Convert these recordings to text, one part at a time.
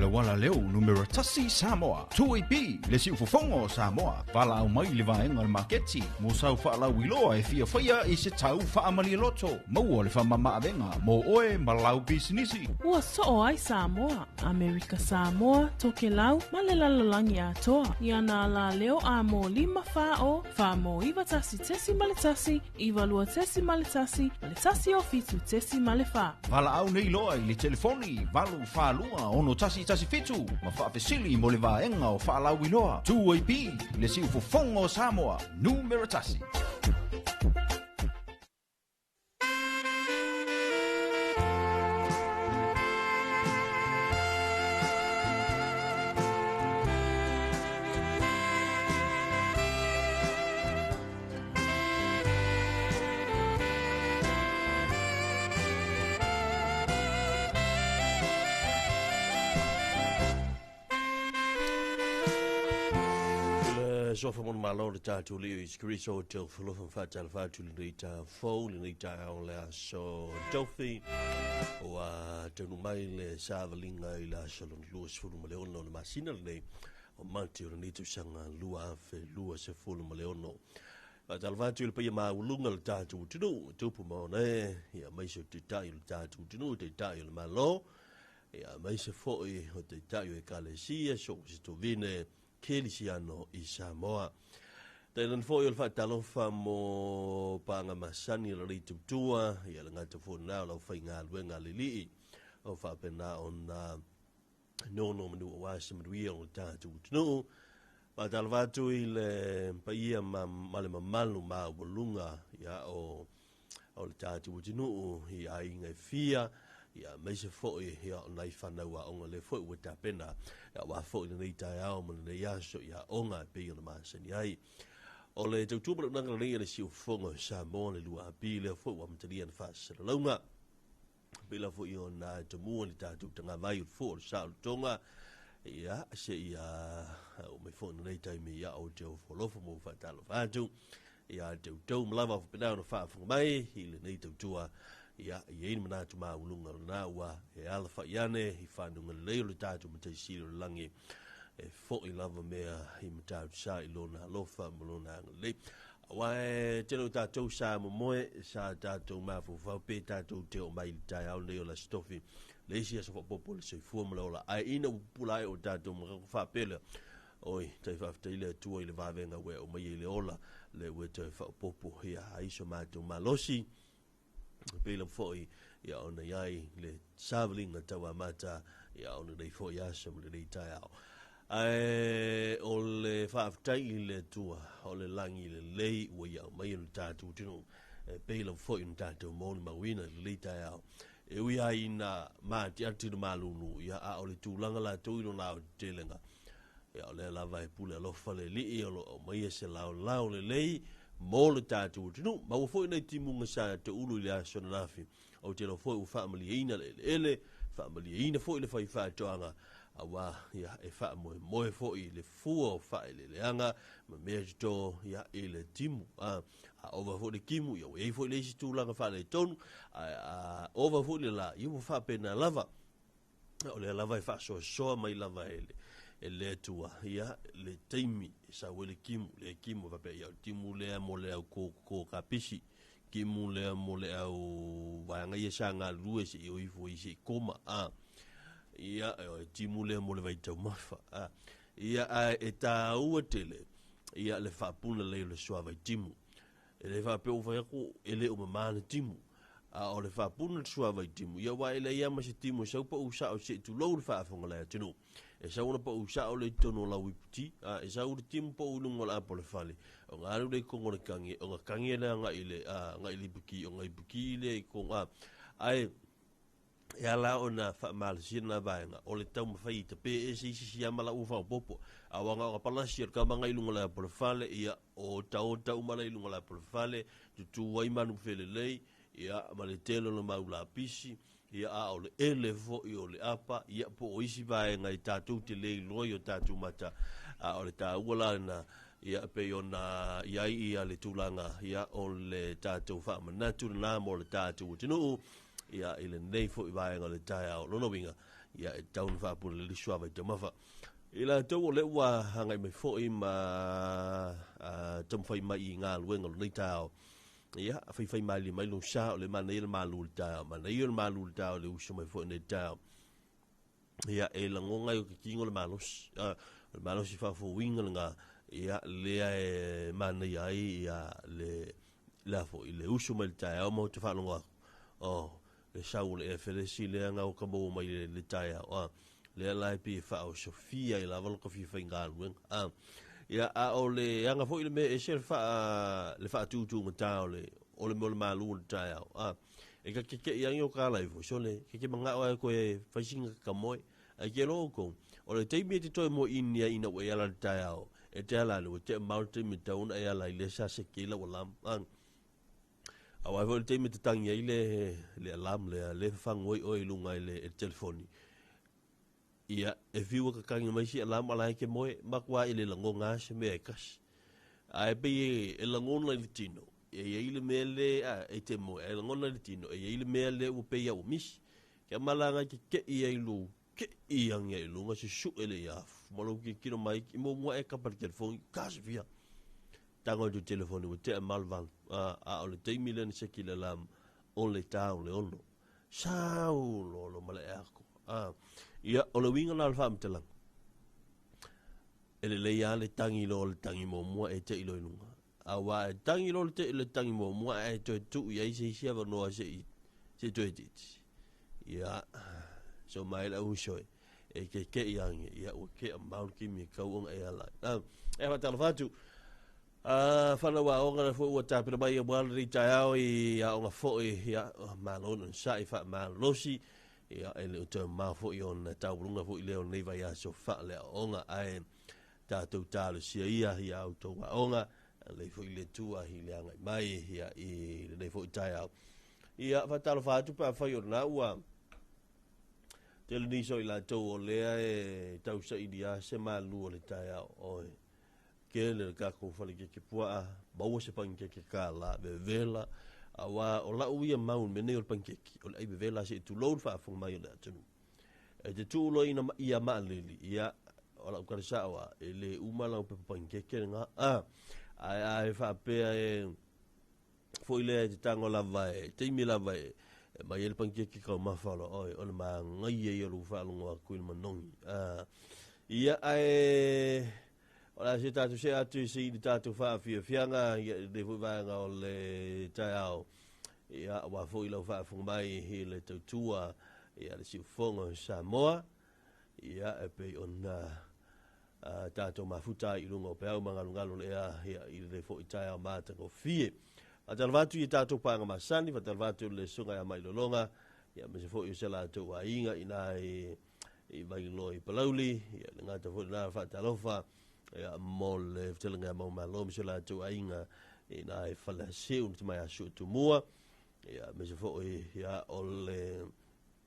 auala leo numera 1 Samoa. 2AP, le siufofoga o Samoa. Valaau mai i le vaega o le maketi mo sau faalauiloa e fia faia i se tau faamalie loto. Maua le faamamaavega mo oe ma lau pisinisi. Ua soo ai Samoa, Amerika Samoa, Tokelau ma le lalolagi atoa i ana alaleo a mo 5 4 0 4 mo 91.1, 92.1 ma le 107.4. Valaau nei loa i le telefoni 842 6117 ma faafesili mo le vaega o faalauiloa. 2AP, le siufofoga o Samoa, numera 1. Le sofa mo malo le tatou lio i Kriso te falofa whaatalofa atu lenei taeao lenei taeao le aso Tofi ua taunuu mai le savaliga i le aso lona 26 o le masina lenei o Mati o lenei tausaga 2026. Faatalofa atu i le paia maualuga o le tatou atunuu, tupu ma ona e, ia aemaise o Taitai o le tatou atunuu, Taitai o le Malo, ia aemaise foi o Taitai o Ekalesia, so o se tovine Kelisiano i Samoa. Tainane foi o le faatalofa mo paga masani o le tautua, ia le gata foi lena o lau faigaluega a le Alii, o faapena ona nono manu aua se manuia o le tatou atunuu. Faatalofa atu i le paia ma le mamalu maualuga ia o le tatou atunuu i aiga e fia, ia aemaise foi ia o nai fanau aoga lea foi ua tapena aua foi lenei taeao ma lenei aso i aoga e pei ona masani ai. O le tautua ma le auaunaga lenei a le Siufofoga o Samoa le 2AP lea foi ua amatalia na faasalalauga. Pei foi ona tamua le tatou tagavai o le fua o le saolotoga ia se ia o mai foi lenei taimi ia o te ofo mo faatalofa atu ia te outou ma lava faapena ona faafofoga mai i lenei tautua ia i ai le manatu maualuga o lena ua e alafai ane i fanuga lelei o le tatou Matai Sili o le lagi e foi lava mea i Matautu-sa i lona alofa ma lona agalelei. Aua e tele o tatou sa momoe, sa tatou mafaufau pe tatou te oo mai i le taeao lenei o le Aso Tofi, le isi aso faaopoopo o le soifua ma le ola. Ae ina ua pupula ai o tatou makaku faapea, oi, tai faafetai le Atua i le vavega ua e aumai ai le ola, le ua e toe faaopoopo ia ai so matou malosi. Pei lava foi ia ona i ai le savaliga tauamata ia o lenei foi aso ma lenei taeao. Ae o le faafetai i le Atua o le lagi lelei ua ia aumaia le tatou atunuu e pei lava foi ona tatou molimauina i lenei taeao. E ui lava ina maatiati le malulu, ia a o le tulaga latou i lona aotetelega, ia o lea lava e pule alofa le Alii o lo o aumaia se laolao lelei mo le tatou atunuu. Ma ua foi nai timuga sa taulu i le aso ananafi. Ou te iloa foi ua faamalieina le eleele, faamalieina foi le faifaatoaga, aua ia e faamoemoe foi le fua o faaeleeleaga ma mea toto ia i le timu. A ova foi le timu, ia ua i ai foi le isi tulaga faaletonu, ae a ova foi le la, ia ua faapena lava. O lea lava e faasoasoa mai lava e le Atua ia le taimi e sau ai le timu, le timu e faapea ia o le timu lea mo le au koko kapisi, timu lea mo le au vaega ia sa galulue seia o ifo i se i koma, a ia o le timu lea mo le vaitaumafa, a ia ae e taua tele ia le faapuna lelei o le suavai timu. E le faapea ua fai atu e le o mama le timu, a o le faapuna le suavai timu, ia aua e leai lava ma se timu e sau pau sao se i tulou le faafofoga le atunuu. E sau ona pau sao lea i totonu o lau iputi, a e sau le timu pau i luga o le apo o le fale, ona alu lea i totonu o le tagi, ona tagi lea agai i le, agai i le iputi, ona iputi lea i totonu, a, ae e ala ona faamalosia lena vaega, o le taumafai e tape ese isi siama la ua faaopoopo. A ua na ona palasi o le tamaga i luga o le apo o le fale, ia, otaota uma la i luga o le apo o le fale, tutu ai manu felelei, ia, ma le tele o le mau lapisi, ia, a o le ele foi o le apa, ia, po o isi vaega e tatou te le iloa i o tatou mata, a o le taua la lena, ia, pei ona i ai ia le tulaga, ia, o le tatou faamanatu lena mo le tatou atunuu, ia, i lenei foi vaega o le taeao. Lona uiga, Ia, e tatau ona faapule lelei suavai taumafa. I latou o lea ua agai mai foi ma taumafai mai i galuega o lenei taeao, ia, faifai malie mai lou sa, o le manaia le malu o le taeao, manaia le malu o le taeao, le uso mai foi i lenei taeao. Ia, e lagona ai o ke tino le malosi, o le malosi faafouina lena, ia, lea e manaia ai, ia, le, le a foi, le uso mai le taeao ma o te faalogo atu, oh, le sau o le ea felesi lea na o ka maua mai le, le taeao, a, lea la e pei e faaosofia ai lava lo ka fia faigaluega, a. Ia, a o le aga foi le mea ese le faa, le faatūtūgatā o le, o le mea o le malu o le taeao, a. E ka kekeʻi ai o ka ala ifo, sole, ke ke manaʻo ai koe fai sina ka moe. Ai ke loo kou, o le taimi e te toe moe ini ai ina ua e ala i le taeao, e te ala le ua tea mau le taimi e tatau ona e ala i lea sa seke i lau alarm. A, aua foi le taimi e te tangi ai le, le alarm lea, le fafagu ai oe i luga i le, i le telefoni. Ia, e fiu e kakangi mai si alarm ala e ke moe, matua e le lagona lava se mea e tasi. Ae pei e, e lagona i le tino, e i ai le mea le, a, e te moe, ae lagona i le tino, e i ai le mea le ua pei a ua misi. Kia malaga ai kekeʻi ai lou keʻi ane ai i luga, susuʻe le iafu, ma lou tilotilo mai, i muamua e kapa i le telefoni, kasifia. Tago atu i le telefoni, ua tea ma le 8, a, a o le taimi lea na seki le alarm, o le ta o le 6. Sau lolo ma le ako. A, ia, o le uiga la o le faamatalaga, e lelei lava le tagi loa o le tagi muamua e te i loa i luga. Aua e tagi loa le te, le tagi muamua ae toe tuu i ai se isi avanoa se i, se i toe itiiti. Ia, so mai le uso e, e kekeʻi ane, ia ua kea mau le taimi e kau ona e ala ai. A, e faatalofa atu, A fanau aoga lea foi ua tapena mai aua lenei taeao i aoga foi, ia, malo le onosai faamalosi, ia, e le o toe mamao foi ona taualuga foi lea o lenei vaiaso faaleaoaoga, ae tatou talosia ia ia outou aoga, lelei foi le Atua i le agai mai, ia, i lenei foi taeao. Ia, faatalofa atu pe afai o lena ua tele nisi o i latou o lea e tausaili lava se malu o le taeao, oi. Kele le tatou fale keke puaa, maua se panikeke kālā, vevela, auā o lau ia mau i le mea nei o le panikeke, o le ʻai vevela se i tulou le faafofoga mai o le atunuu. E te tuu loa ina ia maalili, ia, o lau tala sao lava, e le uma lau pepa panikeke lena, a, ae a e faapea e foi lea e te tago lava e taimi lava e mai ai le panikeke taumafa loa oe, o le manaia ia o lou faalogo atu i le manogi. A, ia, ae O le a se tatou see atu i se i le tatou faafiafiaga ia i lenei foi vaega o le taeao. Ia, aua foi lau faafofoga mai i le tautua ia le siufofoga o Samoa. Ia, e pei ona tatou mafuta ai i luga o peau ma galugalu o le ea ia, i lenei foi taeao matagofie. Faatalofa atu i tatou paaga masani, faatalofa atu i le susuga ia Mailologa, ia aemaise foi o se latou aiga ina i i Vailoa i Palauli, ia le gata foi lena faatalofa ia mo le fetalaiga ia Maumalo ma si o latou aiga ina i Faleasiu le tama ia Suetumua, ia aemaise foi ia o le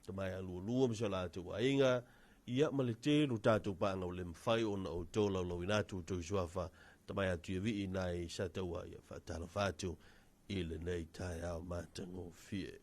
tama ia Lualua ma si o latou aiga, ia ma le tele o tatou paaga ua le mafai ona outou laulauina atu outou suafa tama ia Tuiavii ina i Sataua, ia faatalofa atu i lenei taeao matagofie.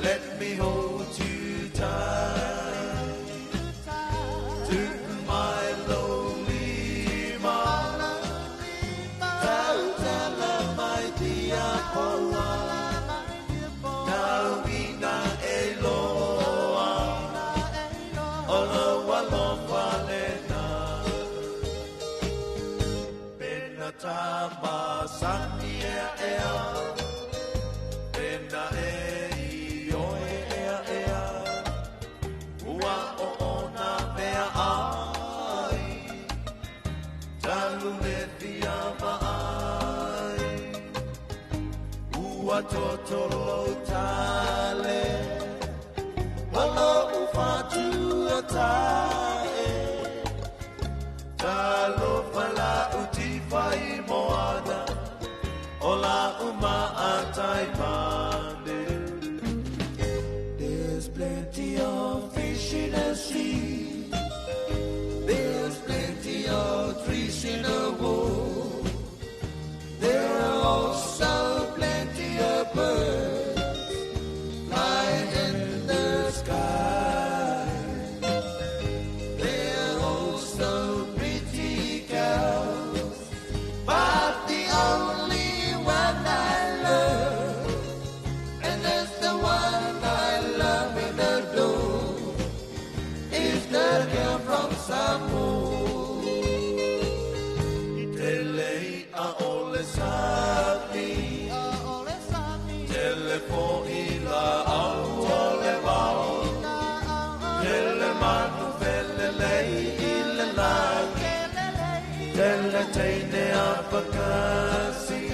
Let me hold you tight. To my lonely ma. Tautala mai tia poa. Tauina e loa. O lo alofa lena. Pena tama sani ea ea. Pena e i oe ea ea. Ua o ona mea ai. Talu le fia maai. Ua totolo tale. Olo ufatua tae. Talo fala uti fai moana. O la uma atai mane. There's plenty of fish in the sea. There's plenty of trees in the wood. There are also plenty of birds flying in the sky. There are also pretty girls, but the only one I love, and that's the one I love in the door, is the girl from Samoa. I te lei a ole sami, tele fo i la au o le vao, tele manu fele lei i le lagi, tele teine a pakasi,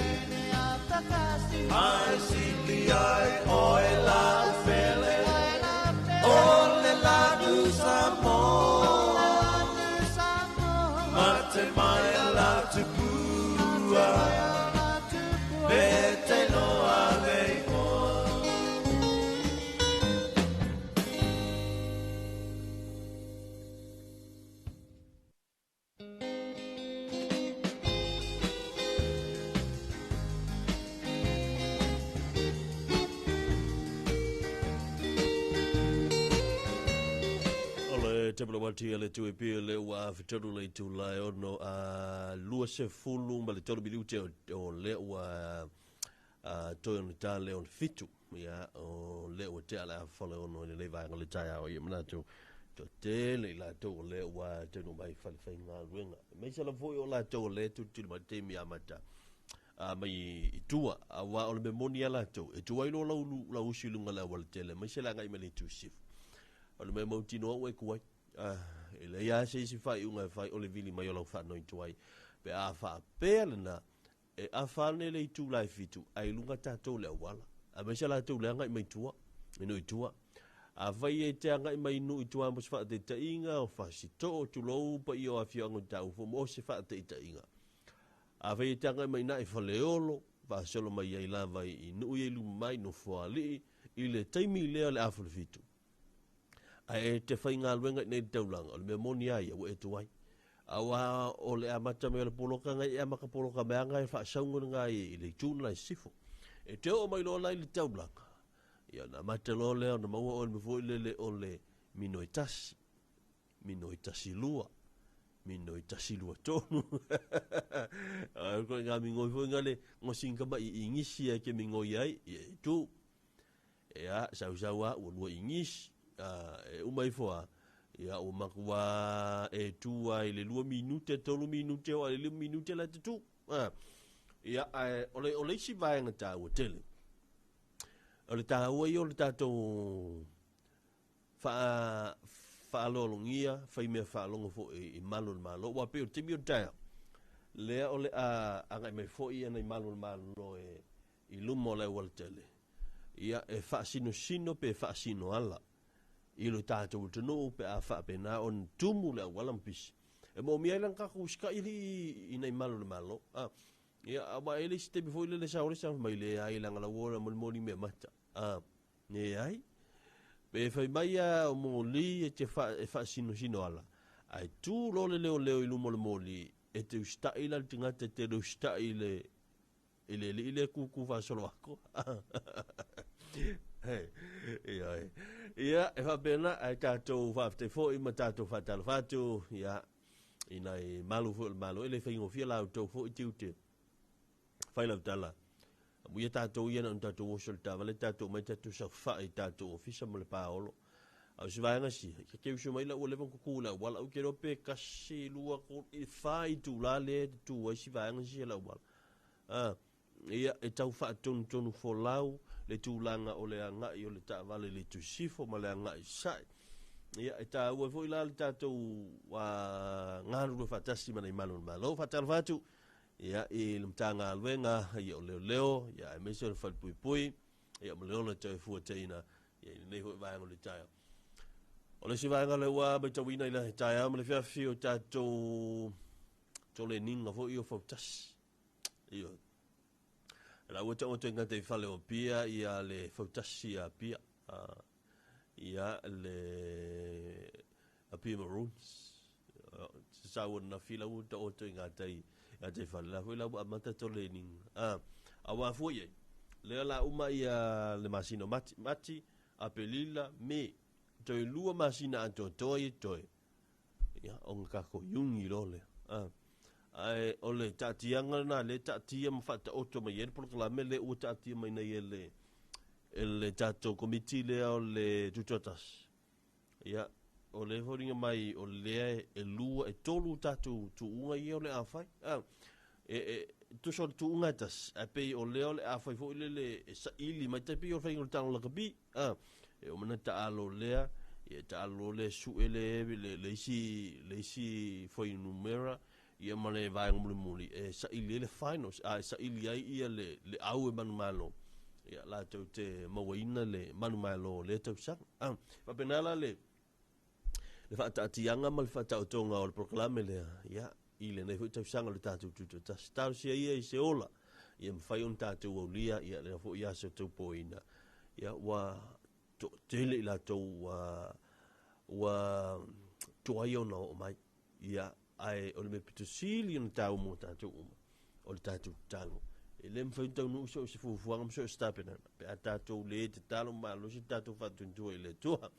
ai sili ai oe la ufele, o le lanu Samoa. Mate mai la tupua, me te loa le imoa. O le tepelo mati a le tui pia le ua fetolu le itu lai ono a 23 minute o le ua toi ona tā le ona fitu. Ia, o le ua tea le a fale ono i le vaenga le tai ao ia manatu. To tele i latou o le ua tenu mai fale whai ngā ruenga. Mei sala foi o latou o le tutili mai te mi amata. A mai i tua, a wā o le memoni a latou. E tua ilo lau, lau usi lunga le awale tele. Mai sala ngai mai le tu sifu. O le mea mautino au e kuai. E le ia se isi whai unga e whai o le vili mai o lau whanoi tuai. Pe a wha pea lena, e a whane le itu lai fitu, ai lunga tātou le awala. A mai se latou le angai mai tua, i nui tua. A whai e te angai mai nui tua mo se wha te tainga, o whasito o tulou pa i o awhio ango tau fo mo se wha te tainga. A whai e te angai mai nai whaleolo, whasolo mai ai lava i nui e lumai no whoalii, i le taimi lea le awhale fitu. A e te whai ngā luenga i nei taulanga, o le mea moni ai, ua e tuai. A wā o le amata me o le poloka ngai, e amaka poloka mea ngai, wha saunga ngai i le tūna lai sifo. E te o mai loa lai le taulanga. Ia na mata loa lea, na maua o le mefo i lele o le minoi tasi. Minoi tasi lua. Minoi tasi lua tonu. A koe ngā mingoi fo ngā le ngosinga ma i ingisi e ke mingoi ai, i e tū. E a, sau sau a, ua lua ingisi. E umai foa, ia o makua e tua i le 2 minute, 3 minute, o le 5 minute la te tu. Ia, o le isi vaenga tāua tele. O le tāua i o le tātou whaalolongia, whai mea whaalongo fo i malo le malo. Ua pe o timi o taia. Lea o le a ngai mai fo i ana i malo le malo e i luma o le wala tele. Ia e whaasinosino pe whaasino ala. I lo tātou tunu pe a whaapena o tumu le awala mpisi. E mo mia ilang kako usika ili i nei malo le malo. Ia awa ele si tebi foi le sa ore sa mai le ai langa la wora mo moni me mata. Ne ai. Pe fai mai a o mo li e te fa e whaasinosino ala. Ai tu lo le leo leo i lumo le moli e te ustai la tingata te le ustai le i le li le kuku whaasolo ako. Ioe. Ia, e faapena, ae tatou faafetai foi ma tatou faatalofa atu, ia, i nai malu foi o le Malo, e le faigofie la outou foi tiute. Fai lau tala. Amuia tatou ia na ona tatou oso i le taavale, tatou omai tatou saofai i tatou ofisa ma le paolo. A o se vaega sia, ia te usu mai la ua leva ona tutu i le auala, ou te iloa pe tasi, lua, tolu, i fa itula lea e tutu ai si vaega sia i le auala. A, ia, e tau faatonutonu folau le tulaga o le agai o le taavale i le itu sisifo ma le agai i sasae. Ia, e taua ai foi la le tatou galulue faatasi ma nai malu o le Malo. Faatalofa atu ia, i le Matagaluega ia, o Leoleo, ia, aemaise o le Falepuipui, ia, ma le ola toe fuataina ia, i lenei foi vaega o le taeao. O le isi vaega lea ua matauina i le taeao ma le fiafi o tatou toleniga foi o fautasi. Ioe. La ua taoto i gata i fale o Apia ia le fautasi a Apia. Ia le Apia Maroons. Sa ua na fila ua taoto i gata i gata i fale. La foi la ua amata toleniga. A ua fua i ai. Lea la uma ia le masina o Mati, Mati, Apelila, Me. Toe lua masina atoatoa ia toe. Ia, ona tatou iuni loa lea. Ae o le taatiaga lena lea e taatia ma faataoto mai ai le polokalame lea ua taatia mai nei e le e le tatou komiti lea o le Tutoatasi. Ia, o lea e foliga mai o lea e lua, e tolu tatou tuuga ia o le a fai. E, e, tusa o le tuuga e tasi, ae pei o lea o le a fai foi lele e saili mai, tai pei o le faiga o le tago lakapi. E uma ona taalo lea, ia taalo lea sue le, le, le isi, le isi fuainumera, ia ma le vaega mulimuli e saili ai le finals, a e saili ai ia le, le au e manumalo, ia latou te mauaina le manumalo o lea tausaga. Faapena la le, le faataatiaga ma le faataotoga o le polokalame lea, ia, i lenei foi tausaga o le tatou Tutoatasi. Talosia ia i se ola, ia mafai ona tatou aulia, ia lea foi aso taupoina, ia ua toatele i latou ua, ua tuai ona oo mai. Ia, ae o le mea pito sili ona taua mo tatou uma, o le tatou tatalo. E le mafai ona taunuu so o se fuafuaga ma so o se tapenaga, pe a tatou le tatalo malosi le tatou faatuatua i le Atua.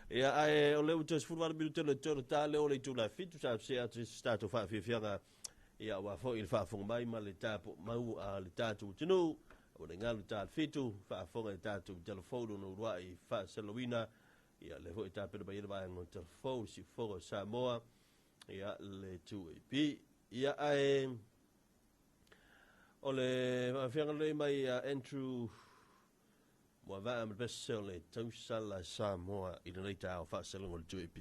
Ia, ae o lea ua toe 18 minute le toe o le ta lea o le itula e 7, sa se atu se tatou faafiafiaga, ia, aua foi le faafofoga mai ma le tapo mau a le tatou atunuu. Ua le galu ta le 7, faafofoga i tatou telefoni ona uluai faasalauina. Ia, lea foi e tapena mai ai le vaega o telefoni, siufofoga o Samoa, ia, le 2AP. Ia, ae o le faafiafiaga lenei mai a Andrew Muavaa ma le pese o le tausala Samoa i lenei taeao faasalaga o le 2AP.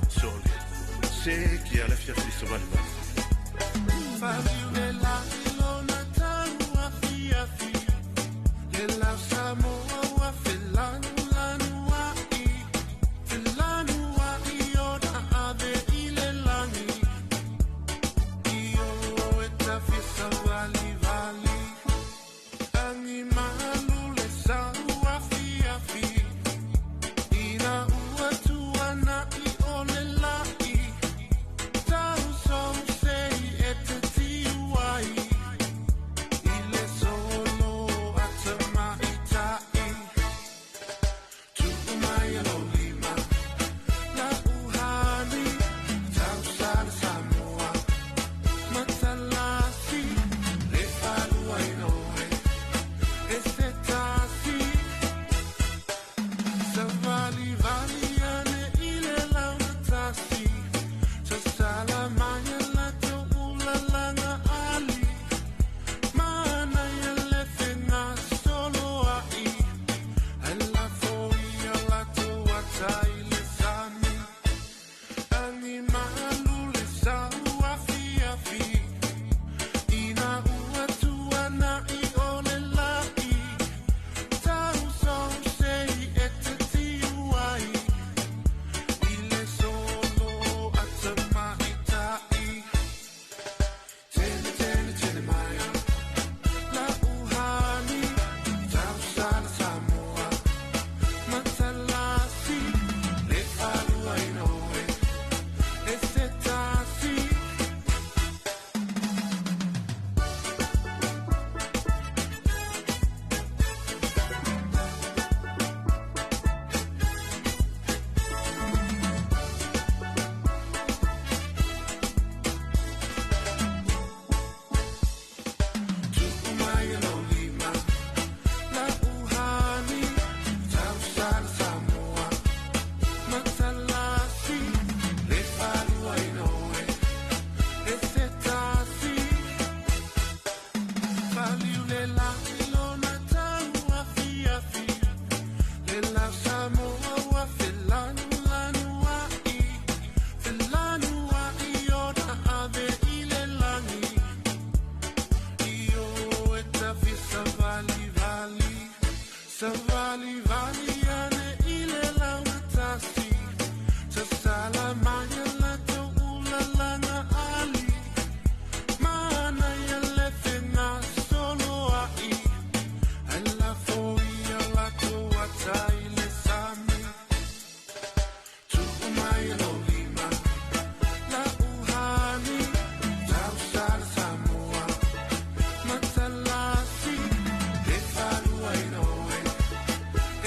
Sole, se ke ala fiafi le valivali.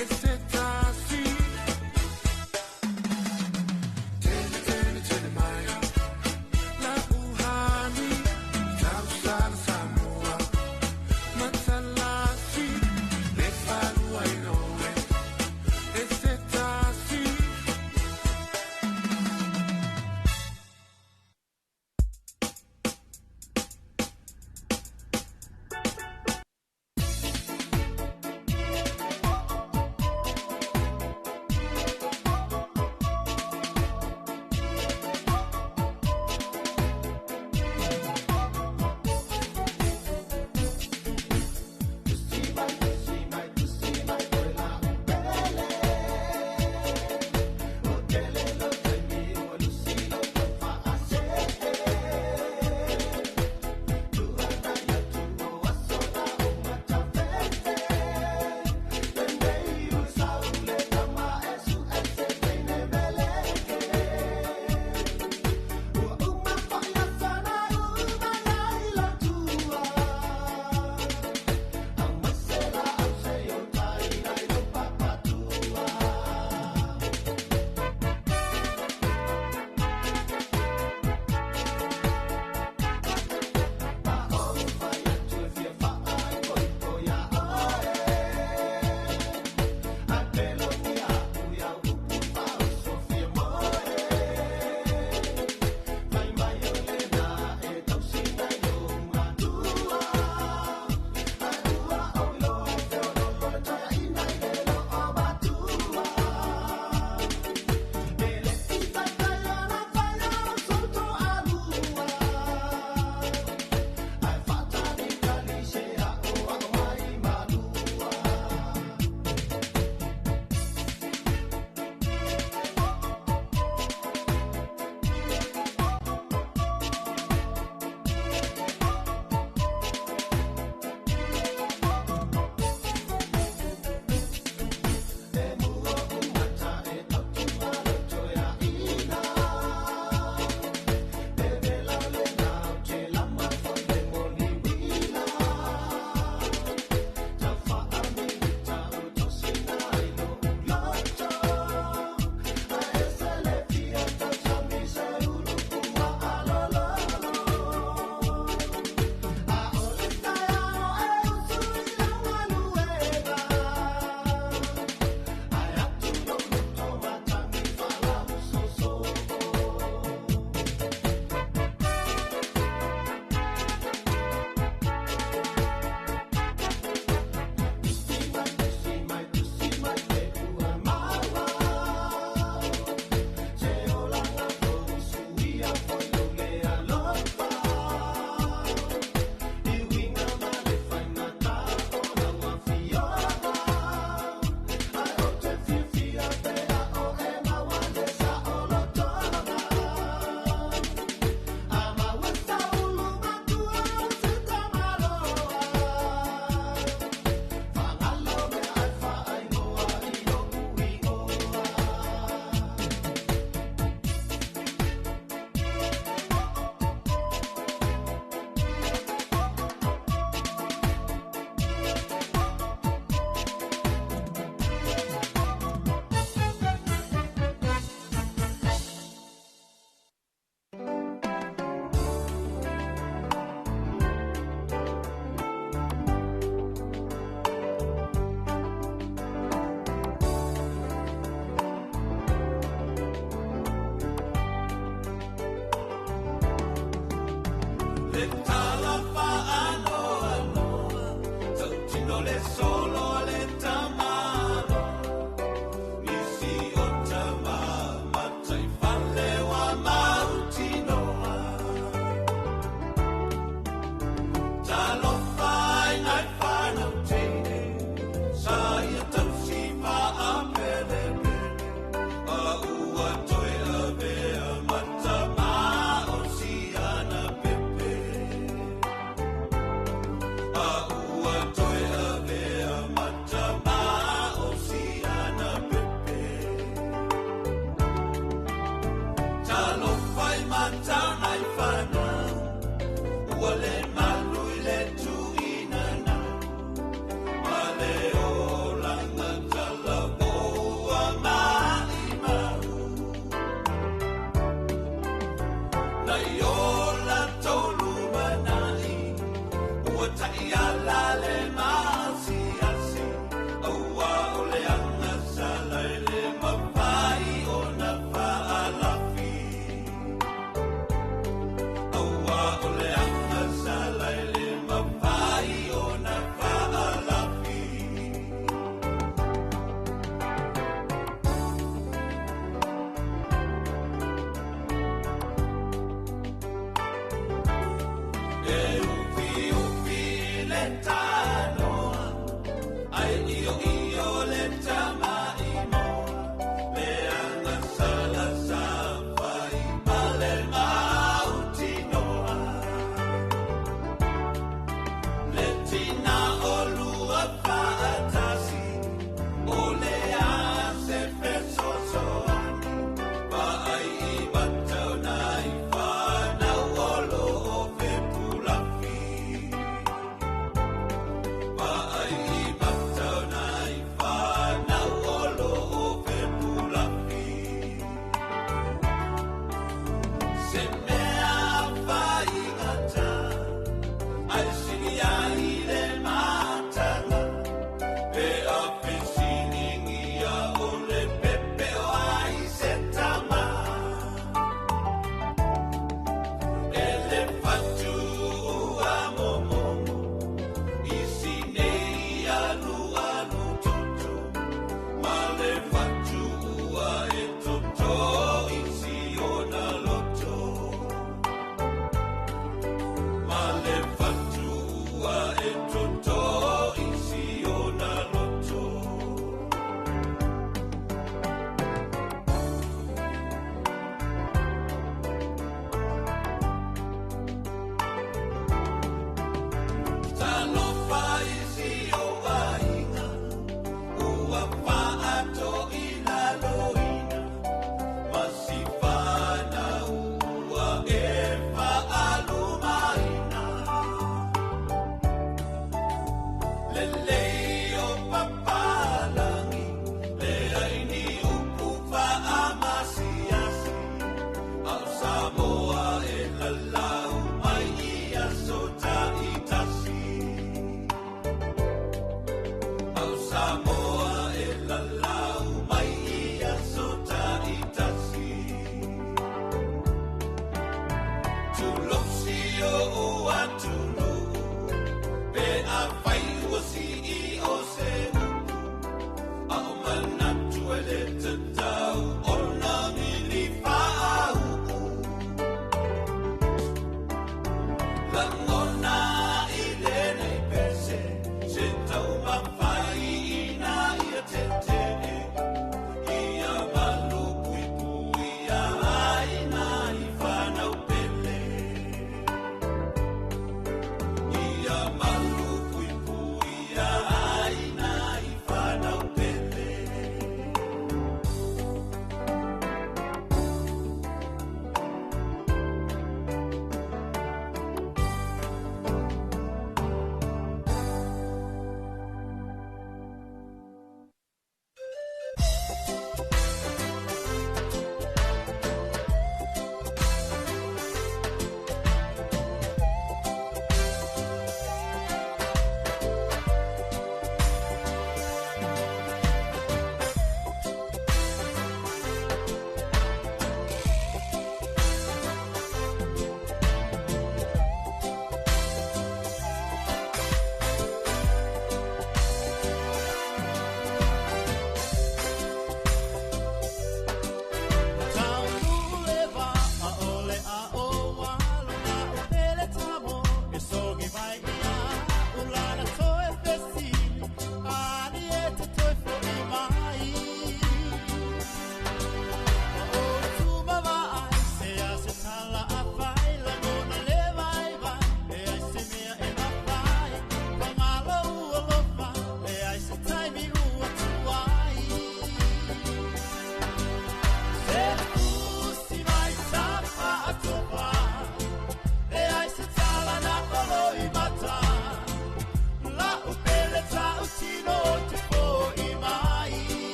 E se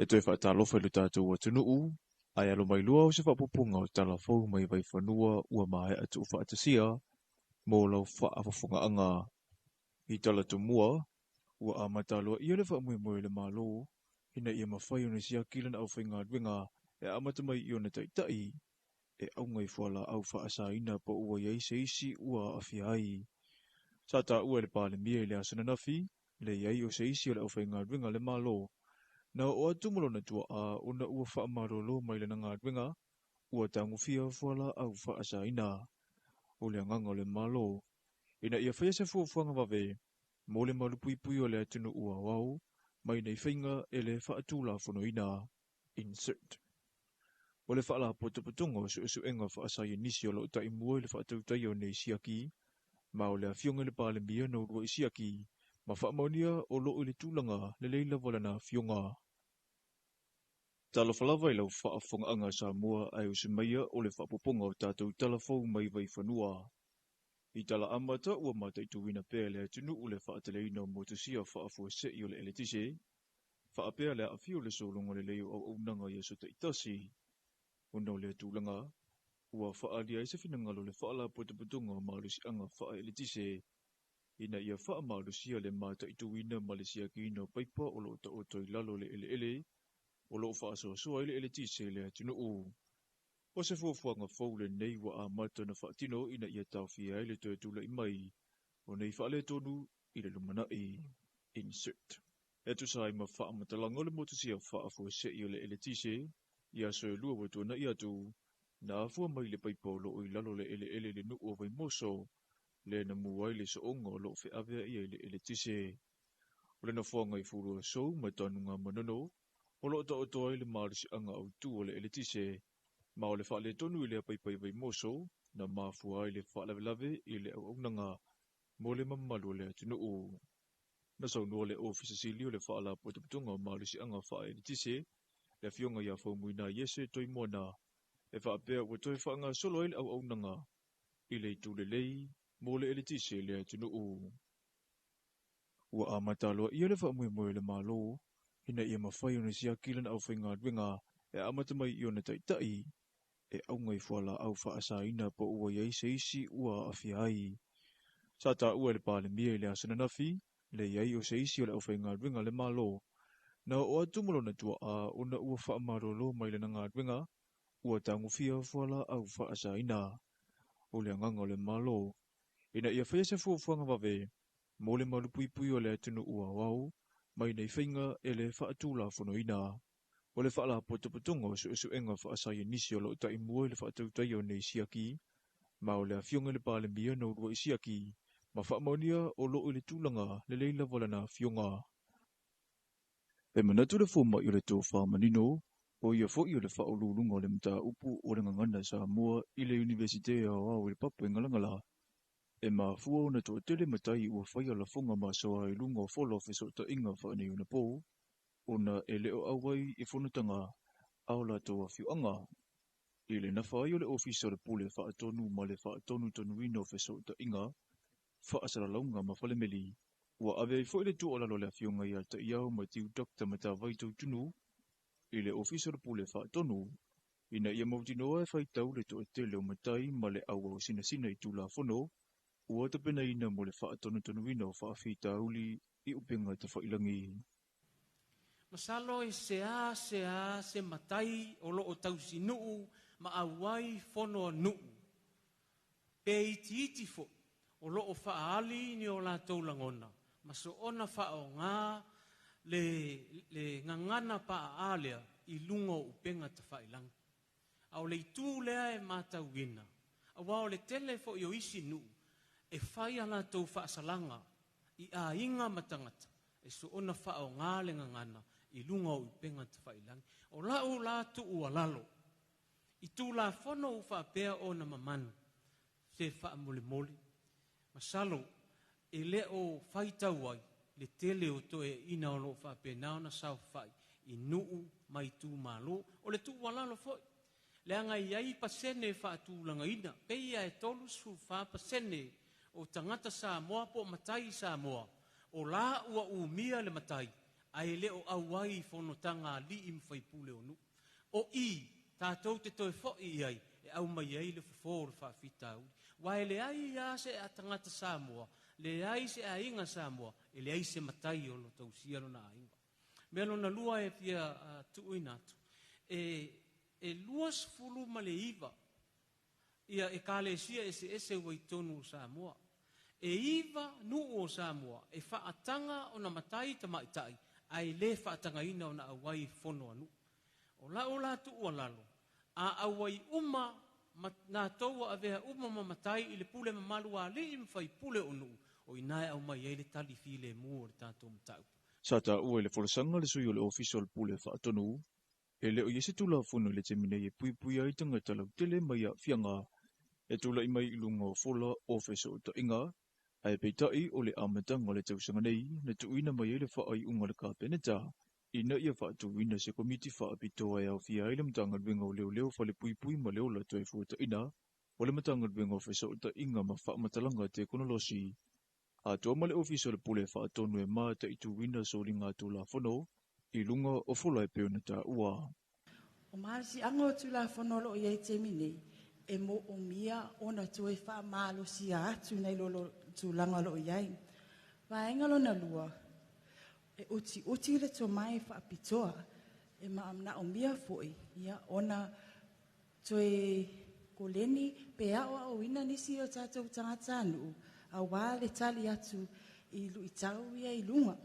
E toe faatalofa i lo tatou atunuu, ae alo mai loa o se faaopoopoga o tala fou mai Vaifanua ua maea tuufaatasia mo lau faafofogaaga. I tala tomua, ua amata aloaia le faamoemoe o le Malo ina ia mafai ona siaki lana aufaigaluega e amata mai i ona taitai e auga i fualaau faasaina po ua i ai se isi ua aafia ai. Sa taua e le Palemia i le aso ananafi le i ai o se isi o le aufaigaluega a le Malo na oo atu ma lona tuaa ona ua faamalolo mai lana galuega ua tagofia fualaau faasaina. O le agaga o le Malo ina ia faia se fuafuaga vave mo le malupuipui o le atunuu aoao mai nei faiga e le faatulafonoina. Insert. O le Faalapotopotoga o Suesuega Faasaienisi o lo o taimua i le faatautaia o nei siaki, ma o le Afioga i le Palemia na uluai siaki ma faamaonia o lo o i le tulaga lelei lava lana afioga. Talofa lava i lau faafofogaaga Samoa ae usu maia o le faaopoopoga o tatou tala fou mai Vaifanua. I tala amata ua mataituina pea e le atunuu le faateleina o motusia faafuasei o le eletise, faapea le aafia o le sologa lelei o auaunaga i aso taitasi. Ona o lea tulaga, ua faaalia ai se finagalo o le Faalapotopotoga o Malosiaga Faaeletise ina ia faamalosia le mataituina ma le siakiina o paipa o lo o taoto i lalo o le eleele o lo o faasoasoa ai le eletise i le atunuu. O se fuafuaga fou lenei ua amata ona faatino ina ia taofia ai le toe tulai mai o nei faaletonu i le lumanai. Insert. E tusa ai ma faamatalaga o le motusia faafuasei o le eletise i aso e lua ua tuanai atu, na afua mai le paipa o lo o i lalo o le eleele i le nuu o Vaimoso, lea na mu ai le sooga o lo o feaveai ai le eletise. O le nofoaga i Fuluasou ma Tanugamanono o lo o taoto ai le malosiaga autu o le eletise, ma o le faaletonu i lea paipa i Vaimoso na mafua ai le faalavelave i le auaunaga mo le mamalu o le atunuu. Na saunoa le Ofisa Sili o le Faalapotopotoga o Malosiaga Faaeletise, le Afioga ia Faumuina Iese Toimoana, e faapea ua toe faagasolo ai le auaunaga i le itu lelei mo le eletise i le atunuu. Ua amata aloaia le faamoemoe o le Malo ina ia mafai ona siaki lana aufaigaluega e amata mai i ona taitai e auga i fualaau faasaina po ua i ai se isi ua aafia ai. Sa taua e le Palemia i le aso ananafi le i ai o se isi o le aufaigaluega a le Malo na oo atu ma lona tuaa ona ua faamalolo mai lana galuega ua tagofia fualaau faasaina. O le agaga o le Malo ina ia faia se fuafuaga vave mo le malupuipui o le atunuu aoao mai nei faiga e le faatulafonoina. O le Faalapotopotoga o Suesuega Faasaienisi o lo o taimua i le faatautaia o nei siaki, ma o le Afioga i le Palemia na uluai siaki ma faamaonia o lo o i le tulaga lelei lava lana afioga. E manatu le fomai o le tofa manino, o ia foi o le faauluuluga o le mataupu o le gagana Samoa i le Iunivesite Aoao i le Papaigalagala, e mafua ona toatele matai ua faia lafoga masoa i luga o fola o fesootaiga faaneionapo ona e le o auai i fonotaga a o latou afioaga. I le nafa ai o le Ofisa o le Pule Faatonu ma le Faatonutonuina o Fesootaiga, Faasalalauga ma Falemeli, ua ave ai foi le tuualalo a le Afioga ia Taiao Matiu Doctor Matavai Tautunu i le Ofisa o le Pule Faatonu ina ia mautinoa e faitau le toatele o matai ma le auau sinasina i Tulafono ua tapenaina mo le faatonutonuina o faafitauli i upega tafailagi. Masalo e seā seā se matai o lo o tausinuu ma auai fono a nuu, pe itiiti foʻi, o lo o faaali ni o latou lagona ma soona faaaogā le gagana paaa lea i luga o upega tafailagi. A o le itū lea e matauina, auā o le tele foʻi o isi nuu e fai a latou faasalaga i aiga ma tagata e soona faaaogā le gagana i luga o upega tafailagi. O la'u la tuualalo i tulafono ua faapea ona mamanu se faamolemole, masalo e lē o faitau ai le tele o toeaʻina o loo faapena ona saofa'i i nuu ma itumālō. O le tuualalo foʻi, leaga i ai pasene faatulagaina peia e 34% o tagata Samoa po o matai i Samoa o la ua umia le matai. Ae le o auai i fonotaga a alii ma faipule o nuu. O i, tatou te toe fo'i i ai, e aumai ai le fofo o le faafitauli. Ua e leai lava se tagata Samoa, leai se aiga Samoa, e leai se matai o lo tausia lona aiga. Mea lona lua e fia tuuina atu, e 29 ia ekalesia eseese ua i totonu o Samoa. E 9 nuu o Samoa e faataga ona matai tamaitai, ae le faatagaina ona auai i fono a nuu. O lau la tuualalo, a auai uma ma natou ua avea uma ma matai i le pule mamalu a alii ma faipule o nuu, o i ina e aumai ai le tali filemu o le tatou mataupu. Sa taua i le folasaga a le sui o le Ofisa o le Pule Faatonu, e le o i ai se Tulafono i le taimi nei e puipuia ai tagata lautele mai aafiaga e tulai mai i luga o fola o fesootaiga, ae peitai o le amataga o le tausaga nei na tuuina mai ai le faaiuga a le Kapeneta ina ia faatuina se Komiti Faapitoa e aofia ai le Matagaluega o Leoleo Falepuipui ma le Ola Toefuataiga o le Matagaluega o Fesootaiga ma Faamatalaga Tekonolosi atoa ma le Ofisa o le Pule Faatonu e mataituina soliga Tulafono i luga o fola e pei ona taua. O malosiaga o Tulafono o lo o i ai i taimi nei, e moomia ona toe faamalosia atu nai lo le tulaga o lo o i ai. Vaega lona lua, e utiuti le tomai faapitoa, e manaomia foi ia, ona toe koleni pe aoaoina nisi o tatou tagatanuu auā le tali atu i luitau ia i luga.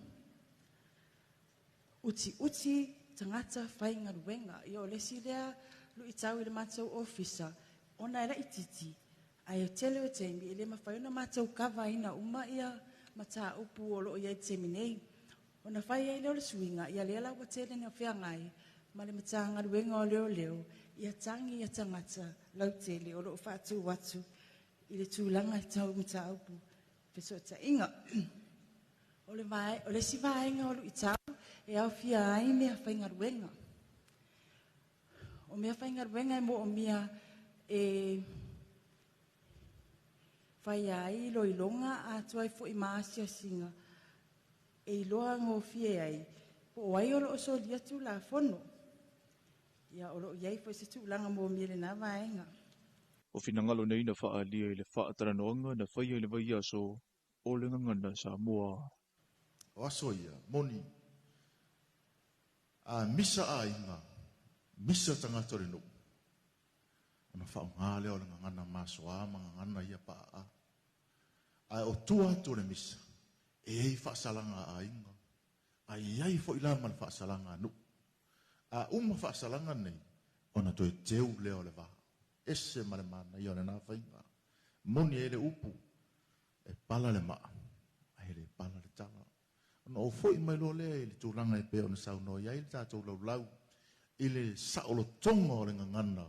Utiuti tagata faigaluega. Ia o le isi lea luitau i le matou ofisa, ona e laitiiti, ae o tele o taimi e le mafai ona matou kavaina uma ia mataupu o lo o i ai i le taimi nei. Ona fai ai lea o le suiga, ia lea la ua tele ina feagai ma le Matagaluega o Leoleo, ia tagi ia tagata lautele o lo o faatu atu i le tulaga tau mataupu fesootaiga. O le, o le isi vaega o luitau e aofia ai mea faigaluega. O mea faigaluega e moomia e faia ai iloiloga atoa ai foi ma asiasiga e iloa gofie ai po o ai o lo o solia Tulafono. Ia o lo o i ai foi se tulaga moomia i lena vaega. O finagalo nei na faaalia i le faatalanoaga na faia i le vaiaso o le Gagana Samoa. O aso ia, moni, a misa aiga, misa tagata o le nuu, ona faaaoga lea o le gagana masoa ma gagana ia paaa. Ae o tua atu o le misa, e i ai faasalaga a aiga, ae i ai foi la ma le faasalaga a nuu. A uma faasalaga nei, ona toe teu lea o le va. Ese ma le manaia o lena faiga. Moni ai le upu, e pala le maa, ae le pala le tala. Ona ou foi mai loa lea i le tulaga e pei ona saunoa i ai le tatou laulau i le saolotoga o le gagana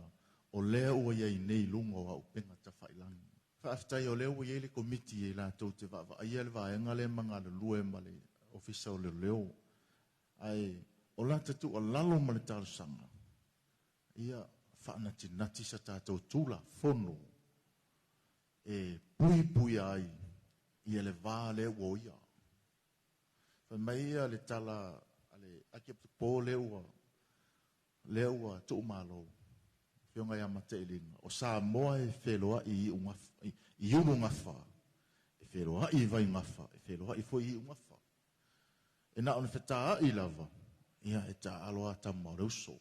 o lea ua i ai nei i luga o auupega tafailagi. Faafetai o lea ua i ai le komiti e latou te vaavaaia le vaega lea ma galulue ma le Ofisa o Leoleo. Ae o lata tuualalo ma le talosaga, ia faanatinati sa tatou Tulafono e puipuia ai ia le va lea ua oia. Fai mai ia le tala a le Akiepitopo lea ua tuumalo, Afioga ia Matailiga, o Samoa e feloai i, i ulugafa, e feloai i vaigafa, e feloai foi i iugafa. E na ona fetaai lava, ia e taalo a tama o le uso.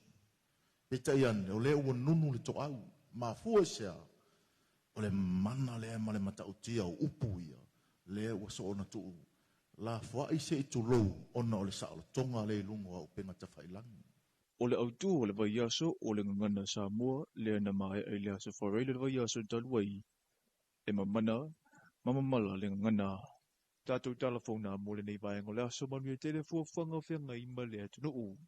Peitai ane, o lea ua nunu le toau, mafua i se a, o le mana lea ma le matautia o upu ia, lea ua soona tuu lafoai se i tulou ona o le saolotoga lea i luga o auupega tafailagi. O le autū o le vaiaso o le Gagana Samoa lea na maea i le Aso Faraile le vaiaso talu ai, e mamana ma mamala le gagana. Tatou tala fou na mo lenei vaega o le aso. Manuia tele fuafuaga o feagai ma le atunuu.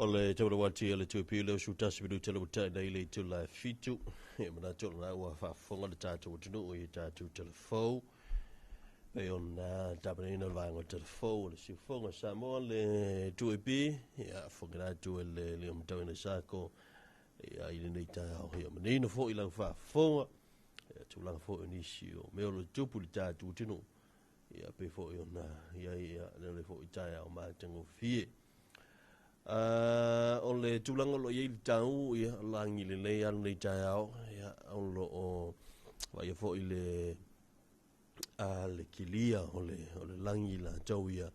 O le taula wati o le tupi le usu tasi minuta le utai nei le itula e 7. E manatu o lena ua faafofoga le tatou atunuu i tatou telefou. Pei ona tapenaina le vaega o le telefou o le siufofoga o Samoa le 2AP. Ia, fogela atu e le leo matauina i sako ia, i lenei taeao. Ia, manino foi lau faafofoga. Ia, tulaga foi o nisi o mea o lo o tupu i le tatou atunuu. Ia, pei foi ona iai ia, le foi taeao matagofie. O le tulaga o lo o iai le tau, ia, lagi lelei lava lenei taeao, ia, o lo o vaaia foi le le kilia o le lagi latou ia,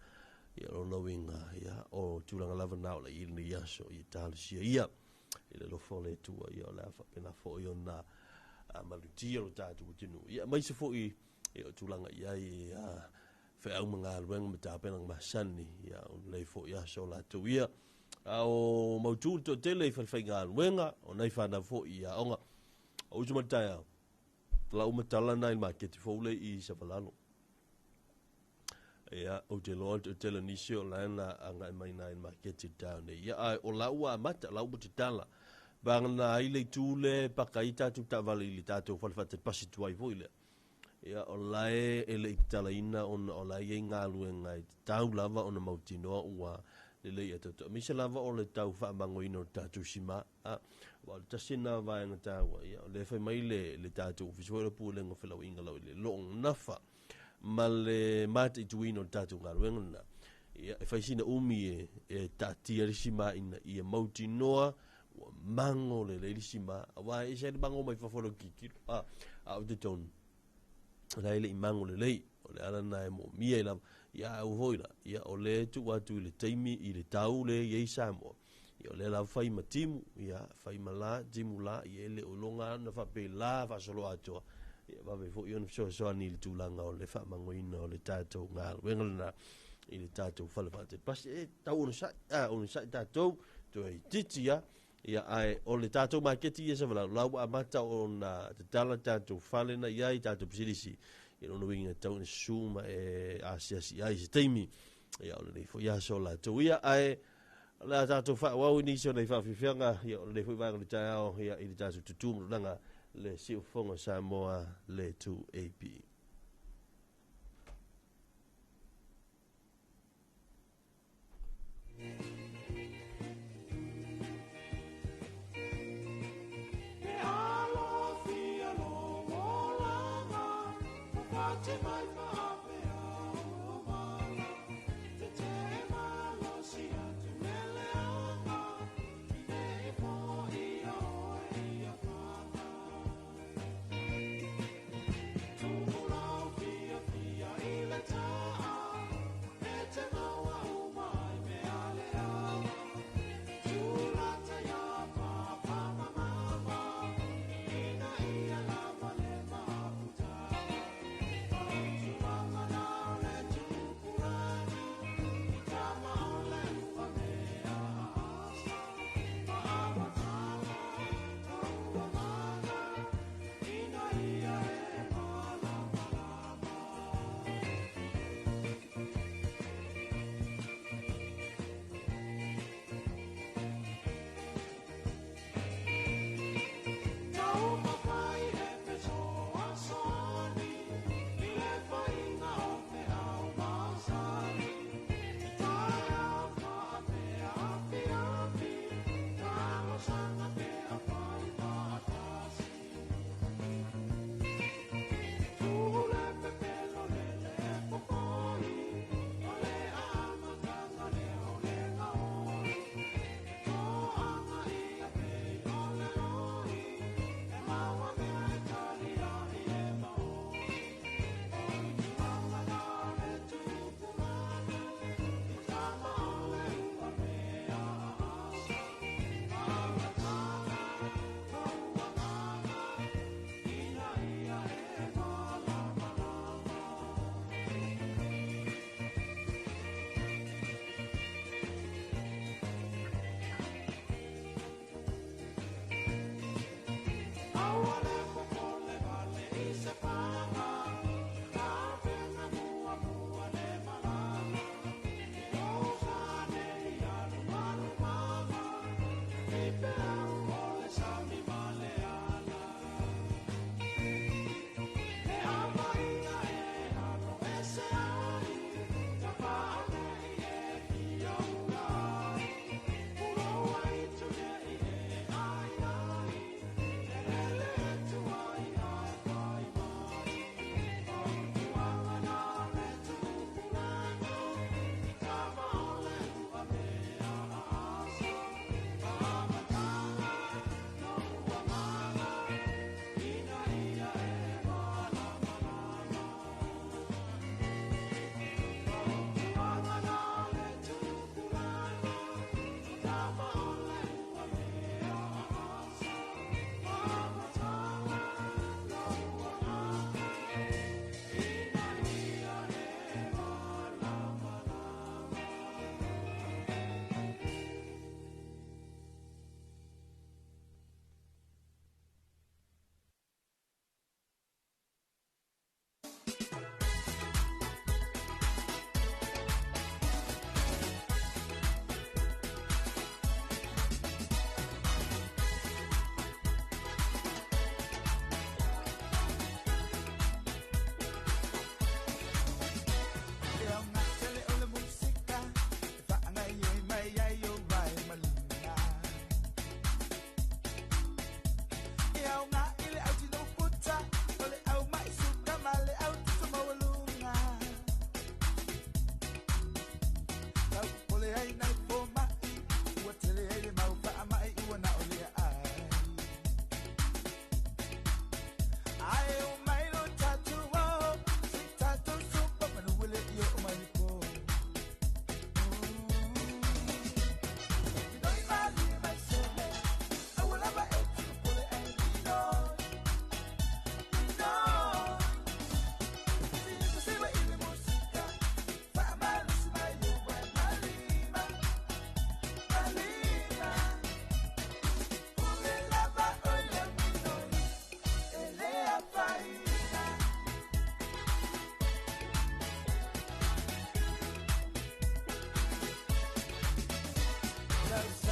ia lona uiga, ia, o tulaga lava na o le i lenei aso, ia talosia ia i le alofa o le Atua, ia, o le a faapena foi ona malutia lo tatou atunuu, ia, aemaise foi ia, o tulaga i ai feau ma galuega ma tapenaga masani, ia, o lenei foi aso o latou ia. A o mautu le toatele i falefaigaluega, o nai fanau foi i aoga. O uso ma le taeao, lau matala na i le maketi fou le i Savalalo. Ia, ou te iloa le toatele o nisi o la na agai mai na i le maketi i le taeao nei. Ia, ae o lau ua amata, lau ua tatala. Vagana ai le itu le paka ai tatou taavale i le tatou fale faatali pasi tuai foi lea. Ia, o la e le i tatalaina ona o la e i ai galuega e tatau lava ona mautinoa ua lelei atoatoa. Aemaise lava o le tau faamagoina o le tatou sima. Aua o le tasi lena vaega taua, ia, o lea e fai mai le tatou Ofisa foi o le Pulega o Felauaiga Laueleele, lo o nafa ma le mataituina o le tatou galuega lena. Ia, e fai sina umi e taatia le sima ina ia mautinoa ua mago lelei le sima. Aua e ese ai le mago mai fafo o lau tilotilo. A o totonu, la e le i mago lelei. O le ala lena e moomia ai lava. Ia, a ua foi la, ia, o lea e tuu atu i le taimi i le tau le i ai Samoa. Ia, o lea lava fai ma timu, ia, fai ma la, timu la, ia, e le o iloga lava ona faapela faasoloa atoa. Ia, vave foi ona fesoasoani i le tulaga o le faamagoina o le tatou galuega lena i le tatou fale faatali pasi. E tau onosai, onosai tatou, toe itiiti lava. Ia, ae o le tatou maketi ia Savalalo, la ua amata ona tatala tatou fale na i ai, tatou pisinisi. Ia, lona uiga e tatau ona susu ma e asiasi ai i se taimi. Ia, o lenei foi aso latou ia, ae o le a tatou faaauau i nisi o nei faafiafiaga, ia, o lenei foi vaega o le taeao, ia, i le tatou tutū ma lulaga le siufofoga o Samoa le 2AP. Musika,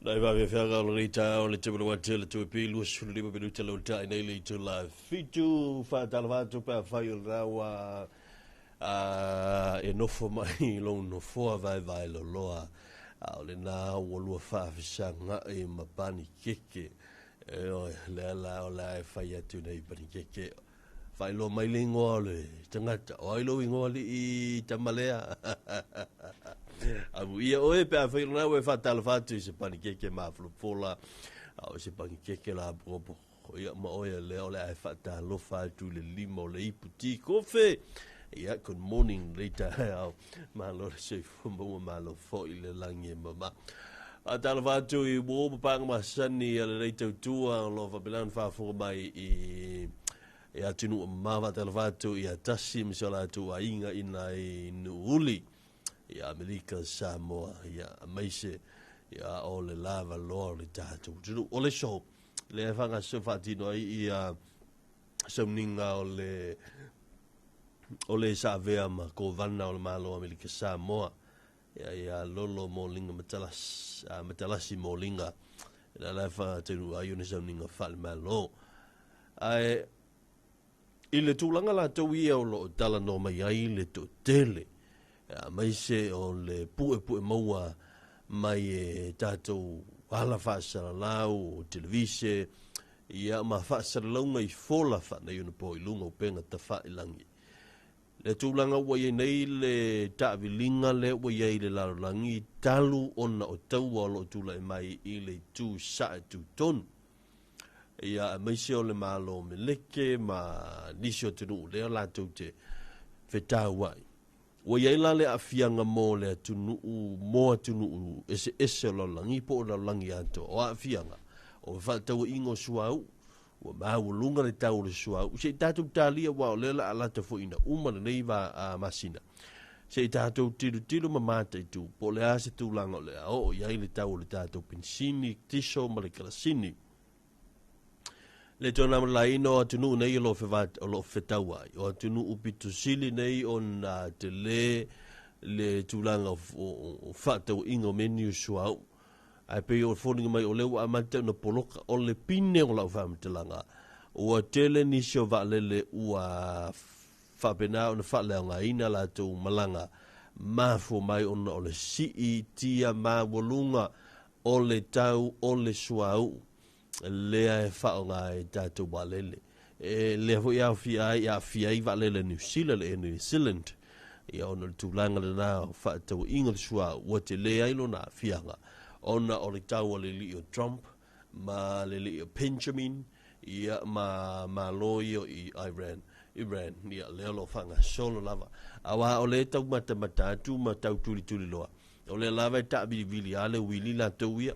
Nai vave fiaga o lenei taeao le tebele wa tele tu pi 25 minuta le tai nei le itu la fitu whātalafa atu pe a whai o le rawa a e nofo mai lo nofoa vai vai loloa a o le nā ua lua whaafisanga e mapani keke e oe le ala o la e whai atu nei pani keke whailoa mai le ingoa o le tangata o ai lo ingoa li i tamalea amu ia oe pe a whai rana ue whātalafa atu i se pani keke mafolofola a o se pani keke la popo ia ma oe le o le ai whātalofa atu le lima o le ipu ti kofe. Ia, good morning later. Au, malo le soifua maua malo foi le langi e mama. A talofa atu i uō papanga masani a le tautua o lo whapelana whaafoga mai i e atunuu ma whātalofa atu i a tasi ma se o latou aiga ina i Nuuuli i Amerika Samoa ia maise ia o le lava loa o le tatou atunuu. O le so le whangaso whaatino ai i a sauniga o le sa avea ma kovana o le Malo Amerika Samoa ia ia lolo molinga matalasi matalasi molinga la la fa tenu ai ona sauniga faale-malo ae i le tulaga latou ia o loo talanoa mai ai le toatele maise o le pu'epu'e maua mai e tatou ala faasalalau o televise ia ma faasalalauga i fola faanei ona po i luga o pega tafa'ilagi le tulaga ua iai nei le taaviliga lea ua iai le lalolagi talu ona o taua o loo tula'i mai i le itu sa'e tutonu ia maise o le malo meleke ma nisi o atunuu lea latou te fetau ai ua iai la le aafiaga mo le atunuu mo atunuu eseese o lalolagi po o lalolagi atoa o aafiaga o faatauaʻiga o suauu ua maualuga le tau o le suauu seʻi tatou talia ua o lea la alata foʻina uma lenei va masina seʻi tatou tilotilo ma mataitu po o le a se tulaga o le a oo i ai le tau o le tatou penisini tiso ma le kalasini le tona laina o atunuu nei o loo fetau ai o atunuu pitosili nei ona tele le tulaga o faatauaʻiga o mea niu suauu ae pei o foliga mai o lea ua amata ona poloka o le pine o lau faamatalaga ua tele nisi o vaalele ua faapena ona faaleaogaina latou malaga mafua mai ona o le sii tia maualuga o le tau o le suauu lea e faaaoga e tatou vaalele e lea foi aofia ai aafia ai vaalele New Zealand le Air New Zealand ia ona o le tulaga lena o faatauaʻiga le suauu ua tele ai lona aafiaga ona o le tau a le alii o Trump ma le alii o Benjamin ia ma malo ia i Iran ia lea o loo faagasolo lava auā o le taumatamata atu ma tau tulituli loa o lea lava e taavilivili a le uili latou ia